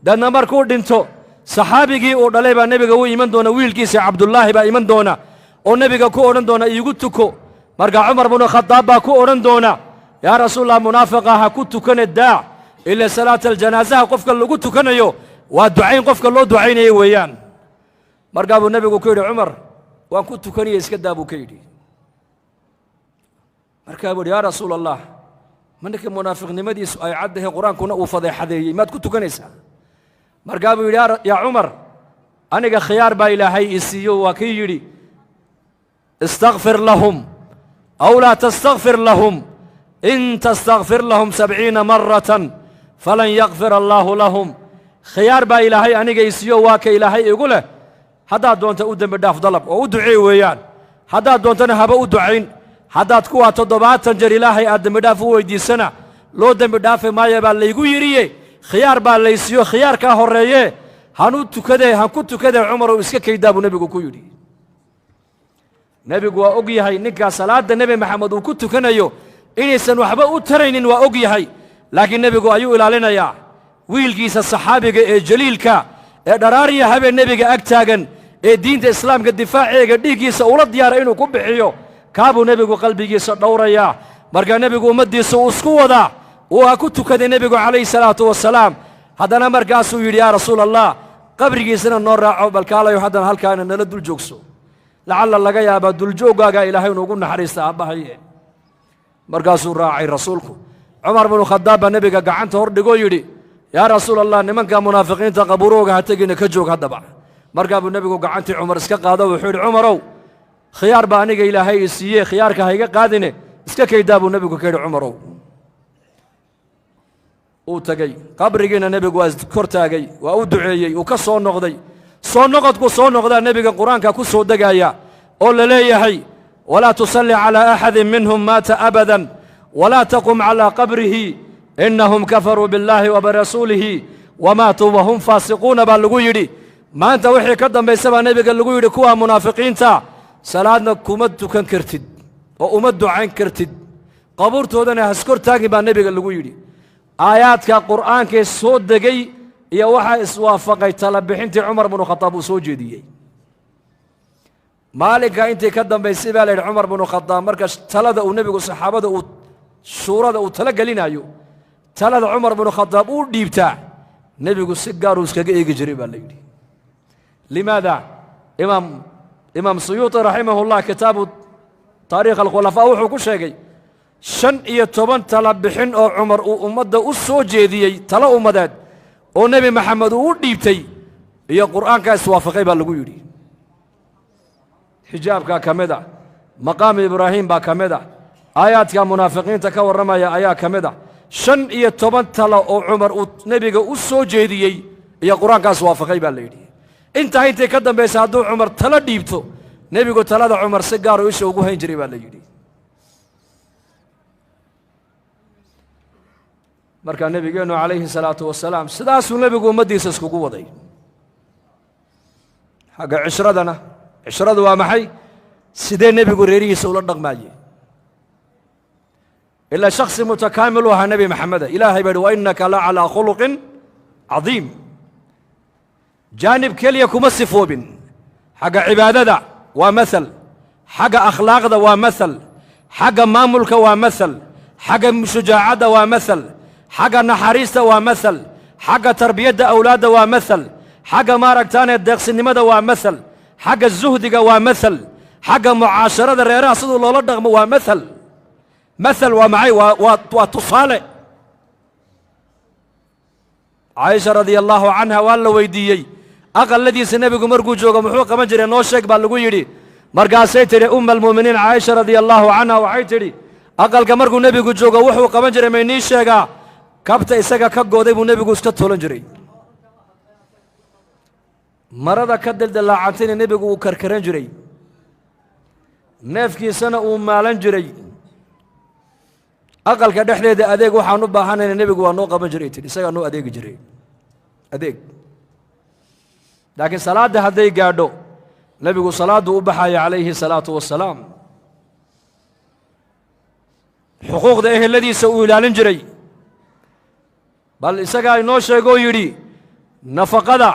Deedna markuu dhinto, saxaabigii uu dhalay baa nebiga u iman doona. Wiilkiisa Cabdullaahi baa iman doona oo nebiga ku odhan doona: "Iigu tuko." Markaa Cumar bnu Khadaab baa ku odhan doona: "Yaa rasuulallah, munaafiqa ha ku tukane, daac ila salaata aljanaasaha qofka lagu tukanayo waa ducayn qofka loo ducaynaya weeyaan." Markaa buu nebigu ku yidhi: "Cumar, waan ku tukanaya, iska daa," buu ka yidhi. Markaa buu yidhi: "Yaa rasuul Allah, ma ninka munaafiqnimadiisu ay caddahay, Qur-aankuna uu fadeexadeeyey, maad ku tukanaysaa?" Markaa buu yidhi: "Yaa Cumar, aniga khiyaar baa Ilaahay i siiyo. Waa kii yidhi: 'Istakfir lahum aw laa tastakfir lahum, in tastakfir lahum 70 maratan falan yakfir allaahu lahum.' Khiyaar baa Ilaahay aniga i siiyo. Waa ka Ilaahay igu leh: haddaad doonta u dembi dhaaf dalab oo u ducee weeyaan, haddaad doontana haba u ducayn. Haddaad kuwaa 70 jeer Ilaahay aad dembi dhaaf u weydiisana, loo dembi dhaafi maayo baa laygu yidhiye. Khiyaar baa laysiiyo, khiyaarkaa horreeye, han u tukadee, han ku tukadee. Cumarow, iska kaydaa," buu nebigu ku yidhi. Nebigu waa og yahay ninkaa salaadda Nebi Maxamed uu ku tukanayo inaysan waxba u taraynin, waa og yahay. Laakiin nebigu ayuu ilaalinayaa, wiilkiisa saxaabiga ee jaliilka ee dharaariya habeen nebiga ag taagan, ee diinta islaamka difaaceega dhiiggiisa ula diyaara inuu ku bixiyo. Kaabuu nebigu qalbigiisa dhowrayaa. Markaa nebigu ummaddiisa uu isku wadaa. Waa ku tukaday nebigu calayhi salaatu wasalaam. Haddana markaasuu yidhi: "Yaa rasuula Allah, qabrigiisana noo raaco, balkaalayo haddana halkaana nala dul joogso, lacalla laga yaabaa duljooggaagaa Ilaahay nuugu naxariista aabbahaye." Markaasuu raacay rasuulku. Cumar binu Khadaab baa nebiga gacanta hor dhigoo yidhi: "Yaa rasuul Allah, nimanka munaafiqiinta qabuurooga ha tegina, ka joog haddaba." Markaa buu nebigu gacantii Cumar iska qaado. Wuxuu yidhi: "Cumarow, khiyaar baa aniga Ilaahay i siiyey, khiyaarka ha iga qaadine, iska kaydaa," buu nebigu ka yidhi. "Cumarow." Uu tegey qabrigiina, nebigu waa kor taagay, waa u duceeyey, uu ka soo noqday. Soo noqodku soo noqdaa nebiga Qur-aanka ku soo degaya oo la leeyahay: "Walaa tusalli calaa axadin minhum maata abadan walaa taqum calaa qabrihi innahum kafaruu biاllaahi wa birasuulihi wamaatuu wahum faasiquuna," baa lagu yidhi. Maanta wixii ka dambaysa, baa nebiga lagu yidhi, kuwa munaafiqiinta salaadna kuma tukan kartid oo uma ducayn kartid, qabuurtoodana haskor taagin, baa nebiga lagu yidhi. Aayaadka Qur'aankee soo degay iyo waxaa iswaafaqay tala bixintii Cumar binu Khadaab uu soo jeediyey. Maalinka intii ka dambaysay, baa la yidhi, Cumar binu Khadaab marka talada uu nebigu saxaabada uu shuurada uu tala gelinayo, talada Cumar binu Khadaab uu dhiibtaa, nebigu si gaaruu iskaga eegi jiray, baa la yidhi. Limaada? Imaam Suyuuطi raximah ullah kitaabu Taarikh Alkhulafaa wuxuu ku sheegay 15 tala bixin oo Cumar uu ummadda u soo jeediyey, talo ummadeed oo Nebi Maxamed uu u dhiibtay, iyo Qur'aankaa iswaafaqay, baa lagu yidhi. Xijaabkaa ka mid a, maqaamu Ibraahim baa ka mid a, aayaadka munaafiqiinta ka warramaya ayaa ka mid a. 15 talo oo Cumar uu nebiga u soo jeediyey iyo Qur-aankaas waafaqay, baa la yidhi. Intaa intii ka dambaysa, hadduu Cumar talo dhiibto, nebigu talada Cumar si gaaru isha ugu hayn jiray, baa la yidhi. Markaa nebigeennu calayhi salaatu wasalaam sidaasuu nebigu ummaddiisa iskugu waday. Xagga cishradana, cishradu waa maxay? Sidee nebigu reerihiisa ula dhaqmaaye? Ilaa shaksi mutakaamil u ahaa Nebi Maxameda. Ilaahay baa yidhi: "Wa innaka la calaa khuluqin cadiim." Jaanib keliya kuma sifoobin. Xagga cibaadada waa mathal, xagga akhlaaqda waa mathal, xagga maamulka waa mathal, xagga shujaacadda waa mathal, xagga naxariista waa mathal. Xagga tarbiyadda awlaadda waa mathal. Xagga maaragtaane deeqsinimada waa mathal. Xagga zuhdiga waa mathal. Xagga mucaasharada reeraha siduu loola dhaqmo waa mathal. Mathal waa maxay? Waa tusaale. Caaisha radia allaahu canha waa la weydiiyey, aqalladiisa nebigu markuu joogo muxuu qaban jiray? Noo sheeg baa lagu yidhi. Markaasay tidhi umma almu'miniin Caaisha radia allaahu canha, waxay tidhi, aqalka markuu nebigu joogo wuxuu qaban jiray maynii sheegaa? Kabta isaga ka gooday buu nebigu iska tolan jiray, marada ka dildilaacantayna nebigu wuu karkaran jiray, neefkiisana uu maalan jiray. Aqalka dhexdeeda adeeg waxaan u baahanayna nebigu waa noo qaban jiray, tidhi, isagaa noo adeegi jiray adeeg. Laakiin salaadda hadday gaadho, nebigu salaadduu u baxaya calayhi salaatu wassalaam. Xuquuqda eheladiisa uu ilaalin jiray, bal isagaa inoo sheegoo yidhi, nafaqada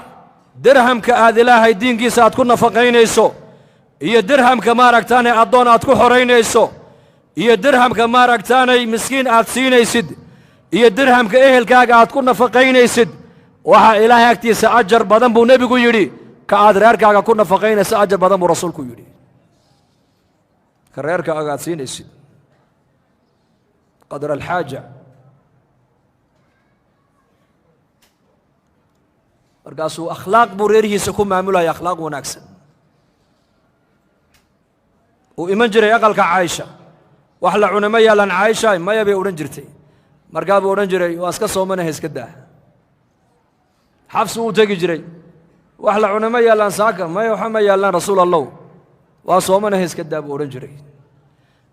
dirhamka aad Ilaahay diinkiisa aad ku nafaqaynayso iyo dirhamka maaragtaanay addoon aad ku xoraynayso iyo dirhamka maaragtaanay miskiin aad siinaysid iyo dirhamka ehelkaaga aad ku nafaqaynaysid, waxaa Ilaahay agtiisa ajar badan buu nebigu yidhi ka aad reerkaaga ku nafaqaynaysa. Ajar badan buu rasuulku yidhi ka reerkaaga aad siinaysid qadra alxaaja. Markaasuu akhlaaq buu reerihiisa ku maamulaya, akhlaaq wanaagsan. Uu iman jiray aqalka Caaisha. Wax la cuna ma yaalaan Caaisha? Maya, bay odhan jirtay. Markaa buu odhan jiray, waa iska soomanaha, iska daa. Xafsu uu tegi jiray. Wax la cuna ma yaallaan saaka? Maya, waxa ma yaallaan rasuul Allow. Waa soomanaha, iska daa, buu odhan jiray.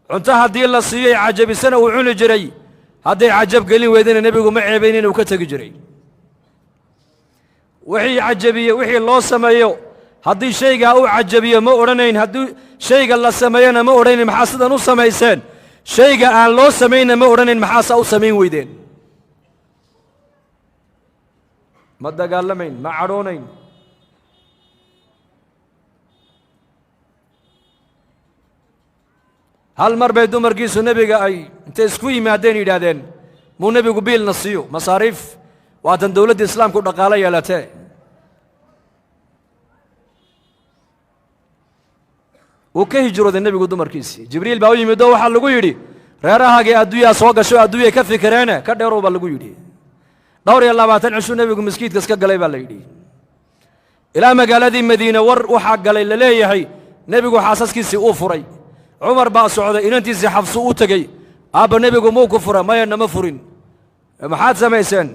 Cunto haddii la siiyey cajabisana uu cuni jiray, hadday cajab gelin weydana nebigu ma ceebayn inuu ka tegi jiray. Wixii cajabiye, wixii loo sameeyo, haddii shaygaa u cajabiyo ma odhanayn, haddii shayga la sameeyona ma odhanayn maxaa sidan u samayseen, shayga aan loo samaynna ma odhanayn maxaasaa u samayn weydeen. Ma dagaalamayn, ma cadhoonayn. Hal mar bay dumarkiisu nebiga ay intay isku yimaadeen yidhaahdeen, muu nebigu biilna siiyo masaariif, waatan dowladda islaamku dhaqaalo yeelatee. Wuu ka hijrooday nebigu dumarkiisii. Jibriil baa u yimid oo waxaa lagu yidhi, reerahaagii adduunyaa soo gasho, adduunyay ka fikireene ka dheerow baa lagu yidhi. 24 cishuu nebigu maskiidka iska galay baa la yidhi. Ilaa magaaladii Madiine war waxaa galay la leeyahay nebigu xaasaskiisii uu furay. Cumar baa socday, inantiisii Xafsu u tegey. Aabba, nebigu muu ku fura? Maya, nama furin. Maxaad samayseen?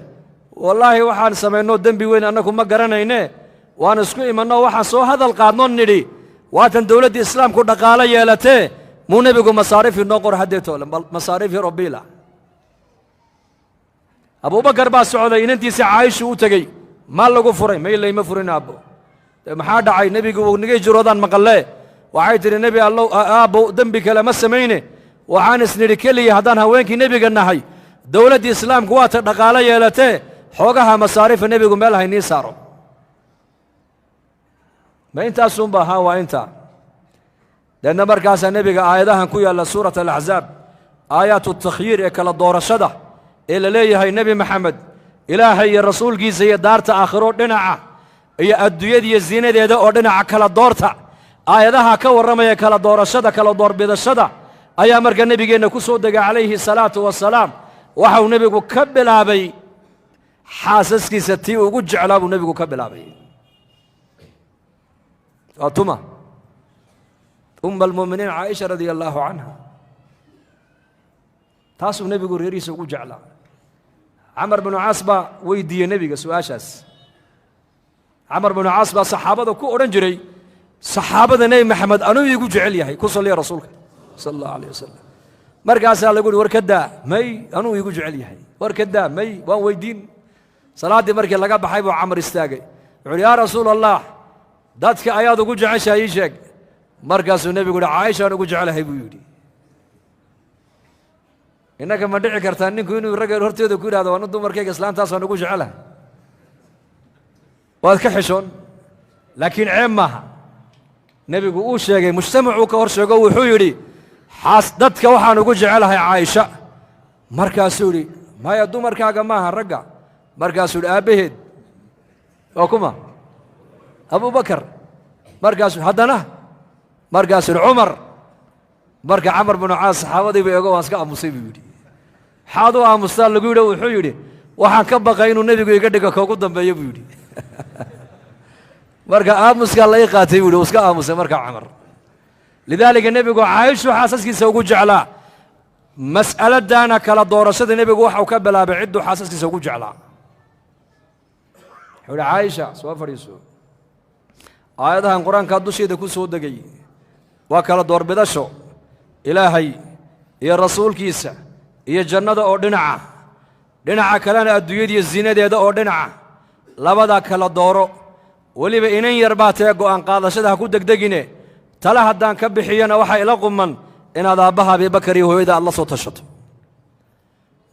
Wallaahi waxaan samaynoo dembi weyn annagu ma garanayne, waan isku imanno, waxaan soo hadal qaadno nidhi, waatan dowladdii islaamku dhaqaalo yeelatee, muu nebigu masaariif inoo qor haddeetoolan, bal masaariif yaroo biila. Abuubakar baa socday, inantiisii Caayishu u tegey. Ma lagu furay? May, layma furin aabbo. Maxaa dhacay? Nebigu wuu naga hijroodaan maqallee. Waxay tidhi, nebi Allow, aabbo, dembi kale ma samayne, waxaan isnidhi keliya haddaan haweenkii nebiga nahay, dowladdii islaamku waata dhaqaalo yeelatee, xoogaha masaariifa nebigu meel haynii saaro. Ma intaasunba? Haa, waa intaa. Deedna markaasaa nebiga aayadahan ku yaalla suurat Alaxzaab, aayaatu takhyiir ee kala doorashada ee la leeyahay Nebi Maxamed Ilaahay iyo rasuulkiisa iyo daarta aakhiro dhinaca iyo adduunyada iyo ziinadeeda oo dhinaca kala doorta, aayadaha ka warramaya kala doorashada, kala doorbidashada ayaa marka nebigeenna ku soo degay calayhi salaatu wasalaam. Waxau nebigu ka bilaabay xaasaskiisa tii ugu jeclaa buu nebigu ka bilaabay. Waa tuma? Umma almu'miniin Caaisha radia allaahu canha. Taasuu nebigu reerihiisa ugu jeclaa. Camar binu Caas baa weydiiyey nebiga su-aashaas. Camar binu Caas baa saxaabada ku odhan jiray, saxaabada Nebi Maxamed anuu iigu jecel yahay, ku salliya rasuulka sala allahu alayh wasalam. Markaasaa lagu uhi, war ka daa. May, anuu iigu jecel yahay. War ka daa. May, waan weydiin. Salaaddii markii laga baxay buu Camar istaagay. Wuxu uhi, yaa rasuul Allah, dadka ayaad ugu jeceshahay ii sheeg. Markaasuu nebigu uhi, Caaishaan ugu jecelahay buu yidhi. Innaka ma dhici kartaa ninku inuu ragga horteeda ku yidhahdo, anu dumarkayga islaantaasaan ugu jecelahay? Waad ka xishoon, laakiin ceeb maaha. Nebigu uu sheegay, mujtamacuu ka hor sheego, wuxuu yidhi, xaas dadka waxaan ugu jecelahay Caaisha. Markaasuu yidhi, maya, dumarkaaga maaha, ragga. Markaasuu yidhi aabbaheed waa kuma? Abubakar. Markaasuu haddana markaasuu yidhi Cumar. Marka Camar binu Caas saxaabadiiba eego, waan iska aamusay buu yidhi. Maxaad u aamustaa lagu yidhi? Wuxuu yidhi waxaan ka baqay inuu nebigu iga dhigo koogu dambeeyo buu yidhi. Marka aamuskaa la ii qaatay buu yidhi, uu iska aamusay marka Camar. Lidaalika nebigu Caayishu xaasaskiisa ugu jeclaa. Mas'aladaana kala doorashada nebigu waxau ka bilaabay cidduu xaasaskiisa ugu jeclaa. Wuxuu yidhi Caaisha, soo fadhiiso, aayadahan qur-aankaa dusheeda ku soo degay waa kala doorbidasho Ilaahay iyo rasuulkiisa iyo jannada oo dhinaca, dhinaca kalena adduunyadiiyo zinadeeda oo dhinaca, labadaa kala dooro. Weliba inan yar baa tee, go'aan qaadashada ha ku degdegine, tale haddaan ka bixiyana waxaa ila quman inaad aabbaha Abibakar iyo hooyada aad la soo tashato.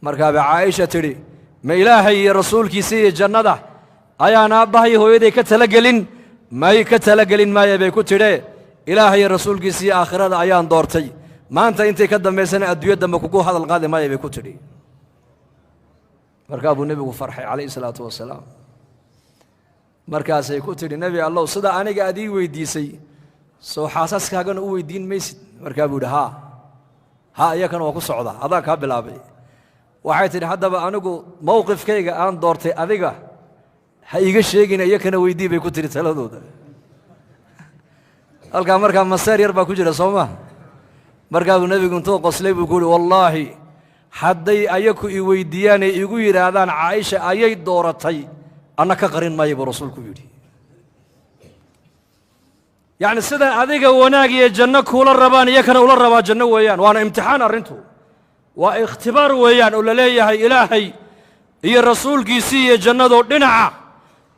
Markaabay Caaisha tidhi, ma Ilaahay iyo rasuulkiisa iyo jannada ayaan aabbaha iyo hooyaday ka talagelin? May, ka talagelin maaya bay ku tidhee, Ilaahay iyo rasuulkiisa iyo aakhirada ayaan doortay. Maanta intay ka dambaysana adduunya dambe kugu hadal qaadi maaya bay ku tidhi. Markaa buu nebigu farxay calayhi salaatu wasalaam. Markaasay ku tidhi, nebi Allow, sida aniga aad ii weydiisay soo xaasaskaagana u weydiin maysid? Markaa buu yidhi haa haa, iyakana waa ku socdaa, adaan kaa bilaabay. Waxay tidhi, haddaba anigu mowqifkayga aan doortay adiga ha iiga sheegina, iyakana weydii bay ku tidhi taladooda. Halkaa markaa maseer yar baa ku jira, soo ma? Markaa buu nebigu intuu qoslay buu ku yidhi, wallaahi hadday ayaku i weydiiyaanay igu yidhaahdaan Caaisha ayay dooratay, anna ka qarin maayo buu rasuulku yidhi. Yacni sida adiga wanaag iyo janno kuula rabaan iyakana ula rabaa janno weeyaan. Waana imtixaan arrintu, waa ikhtibaar weeyaan oo la leeyahay Ilaahay iyo rasuulkiisii iyo jannadoo dhinaca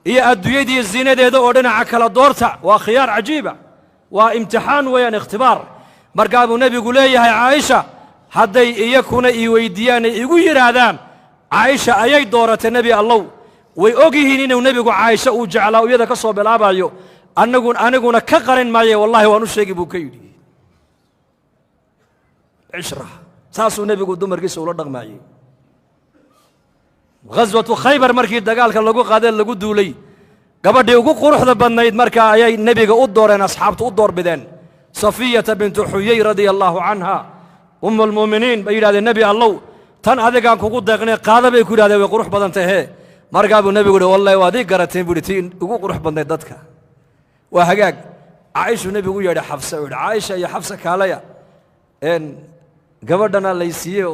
iyo adduunyadiiyo zinadeeda oo dhinaca kala doorta. Waa khiyaar cajiiba, waa imtixaan weeyaan, ikhtibaar. Markaa buu nebigu leeyahay Caaisha hadday iyakuna ii weydiiyaan ay igu yidhaahdaan Caaisha ayay dooratay nebi Allow, way og yihiin inuu nebigu Caaisha uu jeclaa, iyada ka soo bilaabayo, aniguna ka qarin maaye, wallahi waan u sheegi buu ka yidhi. Cishra saasuu nebigu dumarkiisa ula dhaqmaayey. Ghaswatu Khaybar markii dagaalka lagu qaadee lagu duulay, gabadhii ugu quruxda badnayd markaa ayay nebiga u dooreen, asxaabtu u doorbideen, Safiyata bintu Xuyey radia allaahu canha, umm almu'miniin. Bay yidhahdeen, nebi Allow, tan adigaan kugu deeqnay qaada bay ku yidhahdeen, way qurux badan tahee. Markaa buu nebigu yihi, wallahi waad ii garateen buu yidhi tii ugu qurux badnayd dadka. Waa hagaag. Caaishuu nebigu u yeedhay Xafsa, uu yidhi, Caaisha iyo Xafsa kaalaya, gabadhana lay siiyey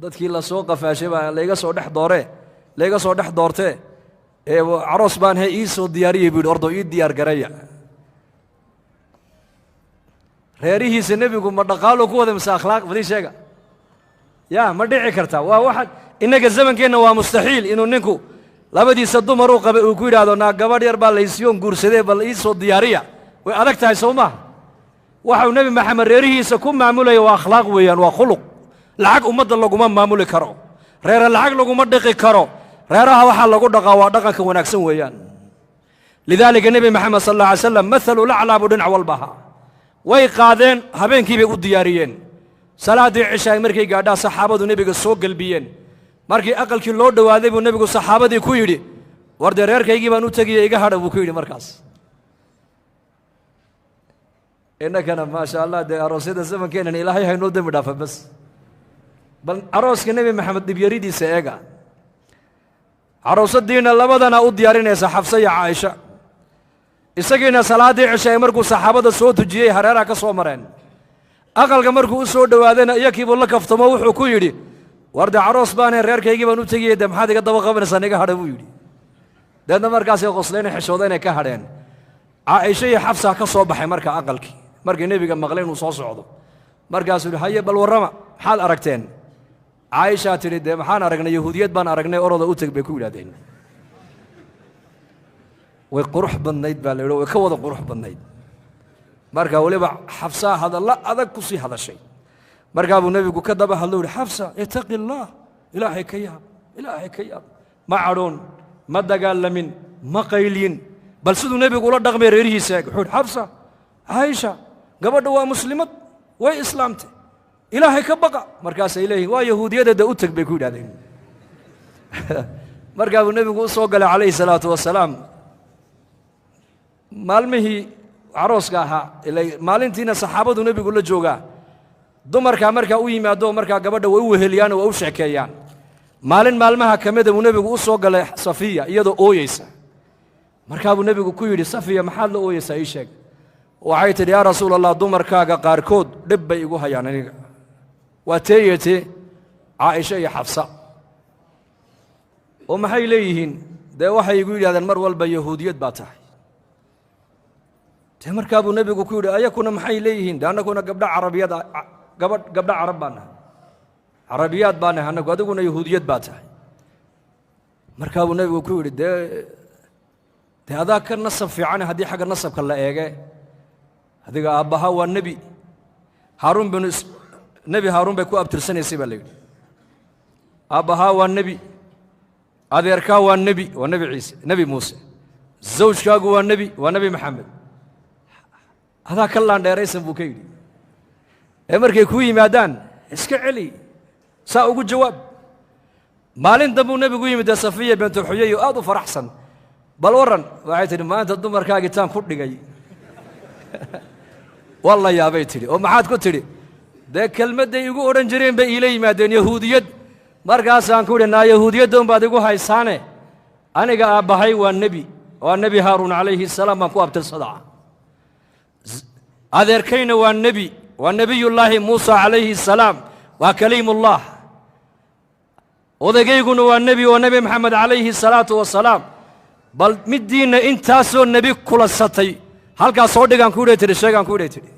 dadkii lasoo qafaashay baa layga soo dhex dooree, layga soo dhex doortee, ee caroos baan he ii soo diyaariyey buu yidhi, ordo ii diyaar gareeya. Reerihiisa nebigu ma dhaqaaluu ku waday mise akhlaaq? Badii sheega ya, ma dhici karta? Waa waxa innaga zamankeenna waa mustaxiil inuu ninku labadiisa dumar u qabay uu ku yidhaahdo, naa gabadh yar baa laysiiyoon guursadee, bal ii soo diyaariya. Way adag tahay, soo maaha? Waxau Nebi Maxamed reerihiisa ku maamulaya waa akhlaaq weeyaan, waa khuluq. Lacag ummadda laguma maamuli karo, reere lacag laguma dhiqi karo, reeraha waxaa lagu dhaqaa waa dhaqanka wanaagsan weeyaan. Lidaalika Nebi Maxamed sal alla alay slam mathalu laclaa buu dhinac walba ahaa. Way qaadeen, habeenkii bay u diyaariyeen. Salaaddii cishaay markay gaadhaa saxaabadu nebiga soo gelbiyeen. Markii aqalkii loo dhowaaday buu nebigu saxaabadii ku yidhi, war dee reerkaygii baan u tegiye, iga hadha buu ku yidhi. Markaas innakana maasha Allah dee aroosyada zamankeennan Ilaahay haynoo dembi dhaafa bas. Bal arooska Nebi Maxamed dhibyaridiisa eega. Caroosadiina labadana u diyaarinaysa, Xafsa iyo Caaisha. Isagiina salaaddii cishaay markuu saxaabada soo tujiyey hareeraha ka soo mareen. Aqalka markuu u soo dhowaadayna iyakiibuu la kaftamo, wuxuu ku yidhi, war dee caroos baanay, reerkaygii baan u tegiyey, dee maxaad iga daba qabanaysaan, iga hadha buu yidhi. Deedna markaasay qoslayna xishoodeenay ka hadheen. Caaisha iyo Xafsa ka soo baxay marka aqalkii markii nebiga maqlay inuu soo socdo. Markaasuu yidhi, haye bal warrama, maxaad aragteen? Caaishaa tidhi, dee maxaan aragnay, yahuudiyad baan aragnay, oroda u teg bay ku yidhahdeen. Way qurux badnayd baa la yidhi, way ka wada qurux badnayd. Marka weliba Xafsaa hadallo adag ku sii hadashay. Markaa buu nebigu ka daba hadlo yihi, Xafsa, itaqi allaah, Ilaahay ka yaab, Ilaahay ka yaab. Ma cadhoon, ma dagaalamin, ma qaylyin, bal siduu nebigu ula dhaqmay reerihiisa eeg. Wuxuu yidhi, Xafsa, Caaisha, gabadha waa muslimad, way islaamtay, Ilaahay ka baqa. Markaasay leeyihin, waa yahuudiyadeeda, u teg bay ku yidhahdeen. Markaa buu nebigu u soo galay calayhi salaatu wasalaam maalmihii carooska ahaa, ila maalintiina saxaabadu nebigu la joogaa. Dumarkaa markaa u yimaado, markaa gabadha way u weheliyaan oo waa u sheekeeyaan. Maalin maalmaha ka mida buu nebigu u soo galay Safiya iyadoo ooyeysa. Markaa buu nebigu ku yidhi, "Safiya, maxaad la ooyeysaa? Ii sheeg." Waxay tidhi, "Yaa Rasuul Allah, dumarkaaga qaarkood dhib bay igu hayaan aniga." Waa teeyete Caaisha iyo Xafsa. "Oo maxay leeyihiin?" "Dee waxay igu yidhahdeen mar walba yahuudiyad baa tahay." Dee markaa buu nebigu ku yidhi, "Ayakuna maxay leeyihiin?" "De annaguna gabdho carabiyad, gabadh gabdho carab baa nahay, carabiyaad baa nahay annagu, adiguna yahuudiyad baa tahay." Markaa buu nebigu ku yidhi, Dee adaa ka nasab fiicane haddii xagga nasabka la eege. Adiga aabbaha waa nebi Haaruun binu, Nebi Haaruun bay ku abtirsanaysay baa la yidhi. Aabbahaa waa nebi, adeerkaa waa nebi, waa Nebi Ciise, Nebi Muuse, zawjkaagu waa nebi, waa Nebi Maxamed. Adaa ka laandheeraysan," buu ka yidhi, "ee markay kuu yimaadaan iska celi, saa ugu jawaab." Maalin dambuu nebigu yimid dee Safiya bintu Xuyay oo aad u faraxsan. "Bal warran?" Waxay tidhi, "Maanta dumarkaagii taan ku dhigay waa la yaabay." Tidhi, "Oo maxaad ku tidhi?" "Dee kelmadday igu odhan jireen bay iila yimaadeen, yahuudiyad. Markaasaan ku idhi, naa yahuudiyadda unbaad igu haysaane, aniga aabbahay waa nebi, waa Nebi Haaruun calayhi salaam baan ku abtirsadaa. Adeerkayna waa nebi, waa Nebiyullaahi Muusa calayhi salaam, waa kaliimullah. Odageyguna waa nebi, waa Nebi Maxamed calayhi salaatu wasalaam. Bal middiinna intaasoo nebi kulansatay halkaas soo dhigaan ku idhay," tidhi, "sheegaan ku idhay," tidhi.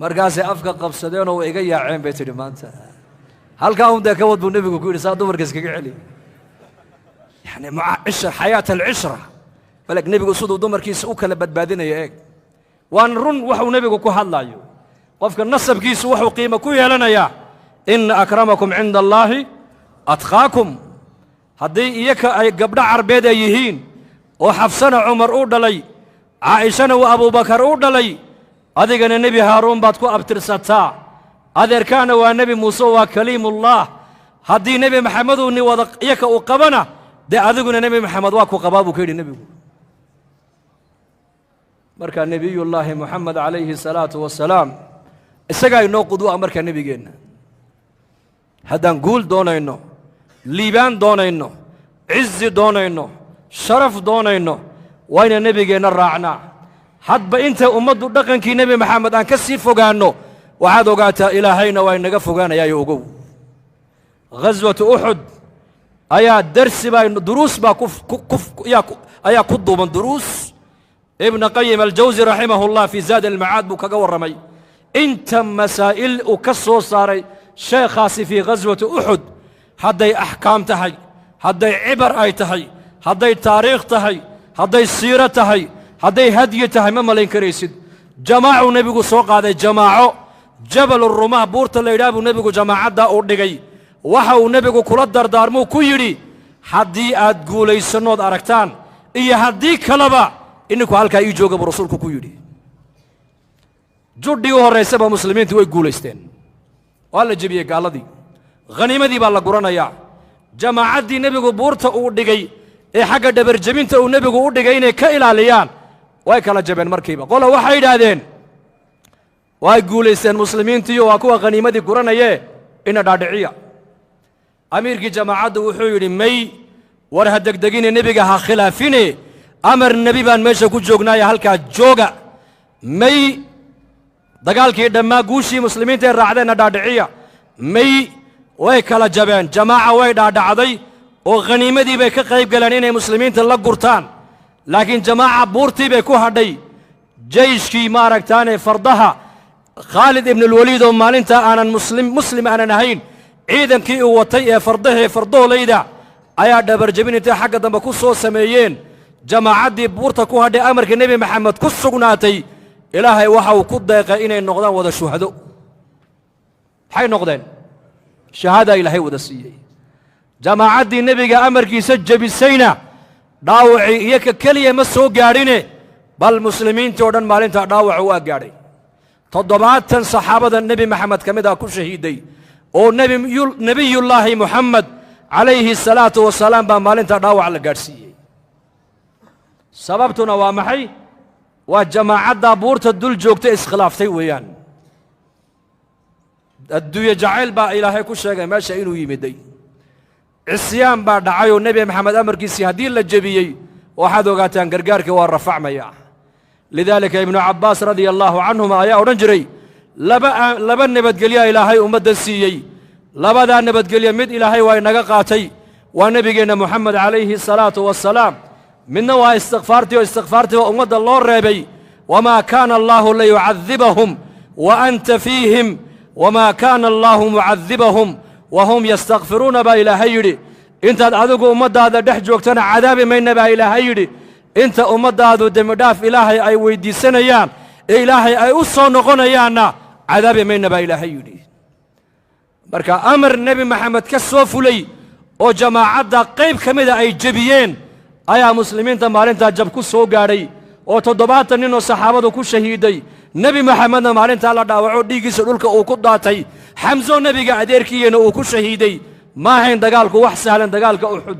"Markaasay afka qabsadeenoo way iga yaaceen," bay tidhi. "Maanta halkaa un dee ka wad," buu nebigu ku yidhi, "saa dumarka iskaga celi." Yani maca cishra, xayaat alcishra. Baleg nebigu siduu dumarkiisa u kala badbaadinaya eeg. Waan run waxuu nebigu ku hadlaayo. Qofka nasabkiisu wuxuu qiimo ku yeelanayaa, ina akramakum cinda allaahi atqaakum. Haddii iyaka ay gabdho carbeed ay yihiin oo Xafsana Cumar u dhalay, Caa'ishana uu Abuubakar u dhalay, adigana Nebi Haaruun baad ku abtirsataa, adeerkaana waa Nebi Muuse, waa kaliimullaah. Haddii Nebi Maxameduu ni wada iyaka uu qabana, dee adiguna Nebi Maxamed waa ku qabaa, buu ka yidhi nebigu. Marka Nebiyullaahi Moxamed calayhi salaatu wasalaam isagaa inoo qudwo ah. Markaa nebigeenna haddaan guul doonayno, liibaan doonayno, cizi doonayno, sharaf doonayno, waa inaan nebigeenna raacnaa. Hadba inta ummaddu dhaqankii Nebi Maxamed aan ka sii fogaanno, waxaad ogaataa Ilaahayna waa inaga fogaanayaayo. Ogow, ghaswatu Uxud ayaa darsi baa, duruus baa ayaa ku duuban duruus. Ibna Qayim Aljawsi raximah ullah fii Zaad almacaad buu kaga warramay inta masaa'il uu ka soo saaray sheekhaasi fii ghaswati Uxud, hadday axkaam tahay, hadday cibar ay tahay, hadday taariikh tahay, hadday siiro tahay, hadday hadyi tahay, ma malayn karaysid. Jamaacuu nebigu soo qaaday, jamaaco Jabal Rumaah buurta la yidhaah buu nebigu jamaacaddaa uu dhigay. Waxa uu nebigu kula dardaarmuu ku yidhi, "Haddii aad guulaysannood aragtaan iyo haddii kaleba, ininku halkaa ii jooga," buu rasuulku ku yidhi. Judhii u horraysaba muslimiintu way guulaysteen, waa la jebiyey gaaladii, khaniimadii baa la guranayaa. Jamaacaddii nebigu buurta uu dhigay ee xagga dhabarjebinta uu nebigu u dhigay inay ka ilaaliyaan, way kala jabeen markiiba. Qola waxay yidhaahdeen, "Way guulaysteen muslimiintiiyo waa kuwa khaniimadii guranayee, ina dhaadhiciya." Amiirkii jamaacaddu wuxuu yidhi, "May, war ha degdegine, nebiga ha khilaafine, amar nebi baan meesha ku joognaaye, halkaa jooga." May, dagaalkii dhammaa guushii muslimiinta ay raacdeenna dhaadhiciya. May, way kala jabeen. Jamaaca way dhaadhacday oo khaniimadii bay ka qayb galeen inay muslimiinta la gurtaan, laakiin jamaaca buurtii bay ku hadhay. Jayshkii maaragtaane fardaha Khaalid ibnulwaliid oo maalintaa aanan muslim aanan ahayn, ciidankii uu watay ee fardahee fardoolayda ayaa dhabarjabin intay xagga dambe ku soo sameeyeen jamaacaddii buurta ku hadhay amarka Nebi Maxamed ku sugnaatay. Ilaahay waxa uu ku deeqay inay noqdaan wada shuhado. Maxay noqdeen? Shahaadaa Ilaahay wada siiyey. Jamaacaddii nebiga amarkiisa jebisayna dhaawacii iyo ka keliya ma soo gaadhine, bal muslimiintii oo dhan maalintaa dhaawacu waa gaadhay. 70 saxaabada Nebi Maxamed ka mid ah ku shahiiday oo Nebiyullaahi Moxamed Calayhi salaatu wasalaam baa maalintaa dhaawac la gaadhsiiyey. Sababtuna waa maxay? Waa jamaacaddaa buurta dul joogta iskhilaaftay weeyaan. Adduunye jacayl baa Ilaahay ku sheegay meesha inuu yimiday. Cisyaan baa dhacay oo Nebi Maxamed amarkiisii haddii la jebiyey, waxaad ogaataan gargaarkii waa rafacmaya. Lidaalika Ibnu Cabbaas radia allaahu canhuma ayaa odhan jiray, laba nabadgelyaa Ilaahay ummaddan siiyey. Labadaa nabadgelya mid Ilaahay waa inaga qaatay, waa nebigeenna Moxamed calayhi salaatu wasalaam. Midna waa istikfaartii, oo istikfaartii baa ummadda loo reebay. Wamaa kaana allaahu liyucadibahum wa anta fiihim, wamaa kaana allaahu mucadibahum wahum yastakfiruuna baa Ilaahay yidhi. Intaad adigu ummaddaada dhex joogtana cadaabi mayna baa Ilaahay yidhi. Inta ummaddaadu dembidhaaf Ilaahay ay weyddiisanayaan ee Ilaahay ay u soo noqonayaanna cadaabi mayna baa Ilaahay yidhi. Marka amar Nebi Maxamed ka soo fulay oo jamaacadda qayb ka mida ay jebiyeen ayaa muslimiinta maalintaa jab ku soo gaadhay, oo 70 nin oo saxaabadu ku shahiiday. Nebi Maxamedna maalintaa la dhaawaco, dhiiggiisa dhulka uu ku daatay. Xamso nebiga adeerkiiyana uu ku shahiiday. Ma ahayn dagaalku wax sahlan, dagaalka Uxud.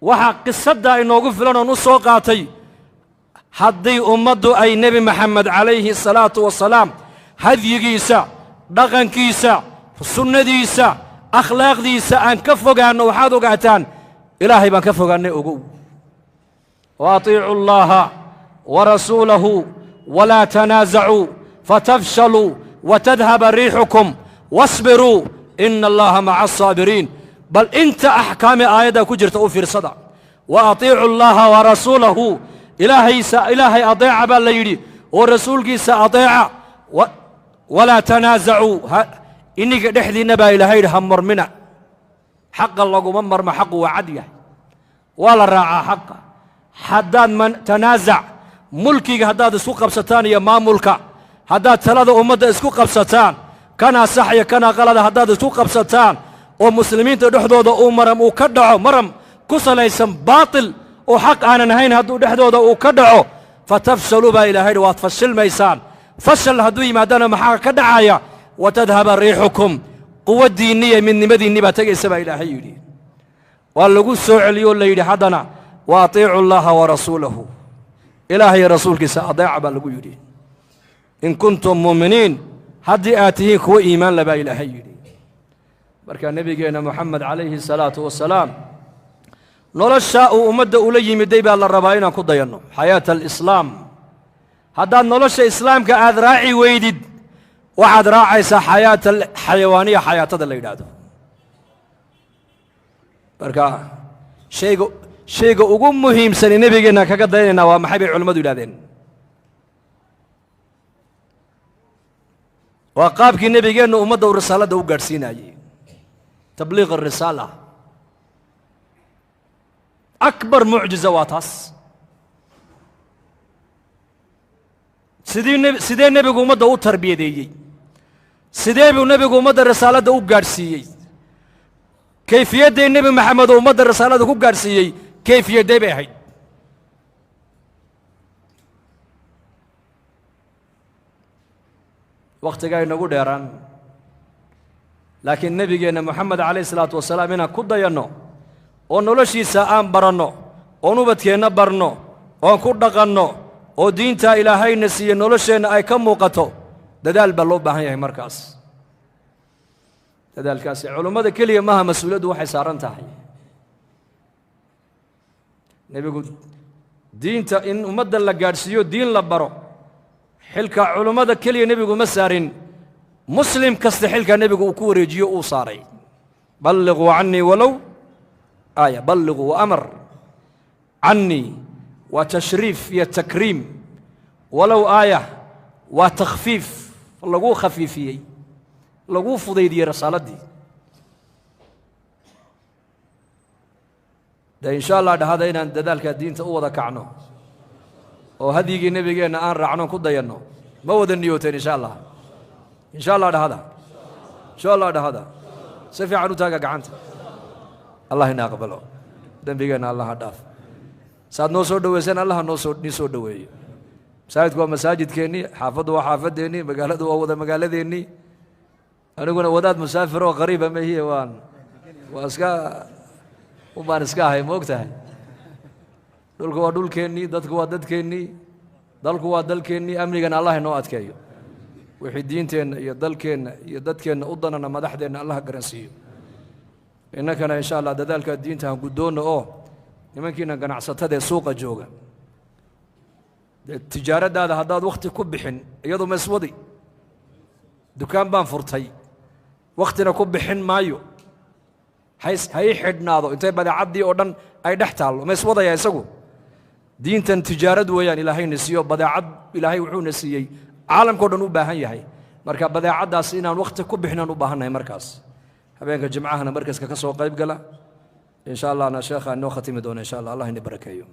Waxaa qisaddaa inoogu filan oon u soo qaatay, haddii ummaddu ay Nebi Maxamed calayhi salaatu wasalaam hadyigiisa, dhaqankiisa, sunnadiisa, akhlaaqdiisa aan ka fogaanno, waxaad ogaataan Ilaahay baan ka fogaannay. Ogow, wa atiicu allaha wa rasuulahu walaa tanaasacuu fatafshaluu watadhaba riixukum wasbiruu ina allaha maca asaabiriin. Bal inta axkaami aayadda ku jirta u fiirsada. Wa atiicu allaha wa rasuulahu, Ilaahaysa, Ilaahay adeeca baa la yidhi, oo rasuulkiisa adeeca. Walaa tanaasacuu, iniga dhexdiinna baa Ilaahay yidhi ha marmina. Xaqa laguma marmo, xaqu waa cad yahay, waa la raacaa xaqa. Haddaad man tanaasac mulkiga haddaad isku qabsataan iyo maamulka, haddaad talada ummadda isku qabsataan, kanaa sax iyo kanaa qalada haddaad isku qabsataan, oo muslimiinta dhexdooda uu maram uu ka dhaco, maram ku salaysan baatil oo xaq aanan ahayn hadduu dhexdooda uu ka dhaco, fatafshaluu baa Ilahay yidhi, waad fashilmaysaan. Fashal hadduu yimaadana maxaa ka dhacaya? Watadhaba riixukum, quwaddiinni iyo midnimadiinni baa tegaysa baa Ilaahay yidhi. Waa lagu soo celiyoo la yidhi haddana, wa atiicu allaha wa rasuulahu, Ilaahay rasuulkiisa adeeca baa lagu yidhi, in kuntum mu'miniin, haddii aad tihiin kuwo iimaan la baa Ilaahay yidhi. Marka nebigeenna Moxamed calayhi salaatu wasalaam noloshaa uu ummadda ula yimiday baa la rabaa inaan ku dayanno, xayaata alislaam. Haddaad nolosha islaamka aad raaci weydid, waxaad raacaysaa xayaata alxayawaaniya, xayaatada la yidhaahdo. Marka shayga ugu muhiimsani nebigeenna kaga dayanaynaa waa maxay bay culimmadu yidhahdeen? Waa qaabkii nebigeennu ummadda uu risaaladda u gaadhsiinayey, tabliiq arisaala. Akbar mucjiza waa taas. Sidee nebigu ummadda u tarbiyadeeyey? Sidee buu nebigu ummadda risaaladda u gaadhsiiyey? Kayfiyadday Nebi Maxamed oo ummadda risaalada ku gaadhsiiyey kayfiyadday bay ahayd? Wakhtigaa inagu dheeraan, laakiin nebigeenna Moxamed calayh isalaatu wasalaam inaan ku dayanno oo noloshiisa aan baranno, oon ubadkeenna barno, oon ku dhaqanno, oo diintaa Ilaahayna siiye nolosheenna ay ka muuqato, dadaal baa loo baahan yahay. Markaas dadaalkaasi culummada keliya maaha, mas-uuliyaddu waxay saaran tahay nebigu diinta in ummadda la gaadhsiiyo, diin la baro, xilka culummada keliya nebigu ma saarin. Muslim kasta xilka nebigu uu ku wareejiyo uu saaray. Balliquu cannii walow aaya, balliquu wa amar cannii waa tashriif iyo takriim, walow aaya waa takhfiif, laguu khafiifiyey, laguu fudaydiyey risaaladii. De insha Allah dhahada inaan dadaalka diinta u wada kacno oo hadyigii nebigeenna aan raacno, ku dayanno, ma wada niyooteen? Insha Allah, insha Allah dhahada, insha Allah dhahada, si fiican u taaga gacanta. Allah ina aqbalo, dembigeenna Allah ha dhaaf. Saad noo soo dhoweyseen Allah noo soo nii soo dhoweeyo. Masaajidku waa masaajidkeennii, xaafaddu waa xaafadeennii, magaaladu waa wada magaaladeennii. Aniguna wadaad musaafir oo qariiba mahiye, waan waa iska ubaan iska ahay, ma og tahay? Dhulku waa dhulkeennii, dadku waa dadkeennii, dalku waa dalkeennii. Amnigana Allah inoo adkeeyo. Wixii diinteenna iyo dalkeenna iyo dadkeenna u danana madaxdeenna Allah garansiiyo. Innakana insha Allah dadaalka diinta han guddoonna oo nimankiina ganacsatada ee suuqa jooga, dee tijaaraddaada haddaad wakhti ku bixin, iyadu ma iswadi. Dukaan baan furtay, wakhtina ku bixin maayo, hays ha ii xidhnaado intay badeecaddii oo dhan ay dhex taallo, ma iswadayaa isagu? Diintan tijaarad weeyaan Ilaahayna siiyo, badeecad Ilaahay wuxuuna siiyey caalamka o dhan u baahan yahay. Marka badeecaddaas inaan wakhti ku bixinaan u baahannahay. Markaas habeenka jimcahana markaska ka soo qayb gala insha Allahna. Sheekha inoo khatimi doona insha Allah. Allah ini barakeeyo.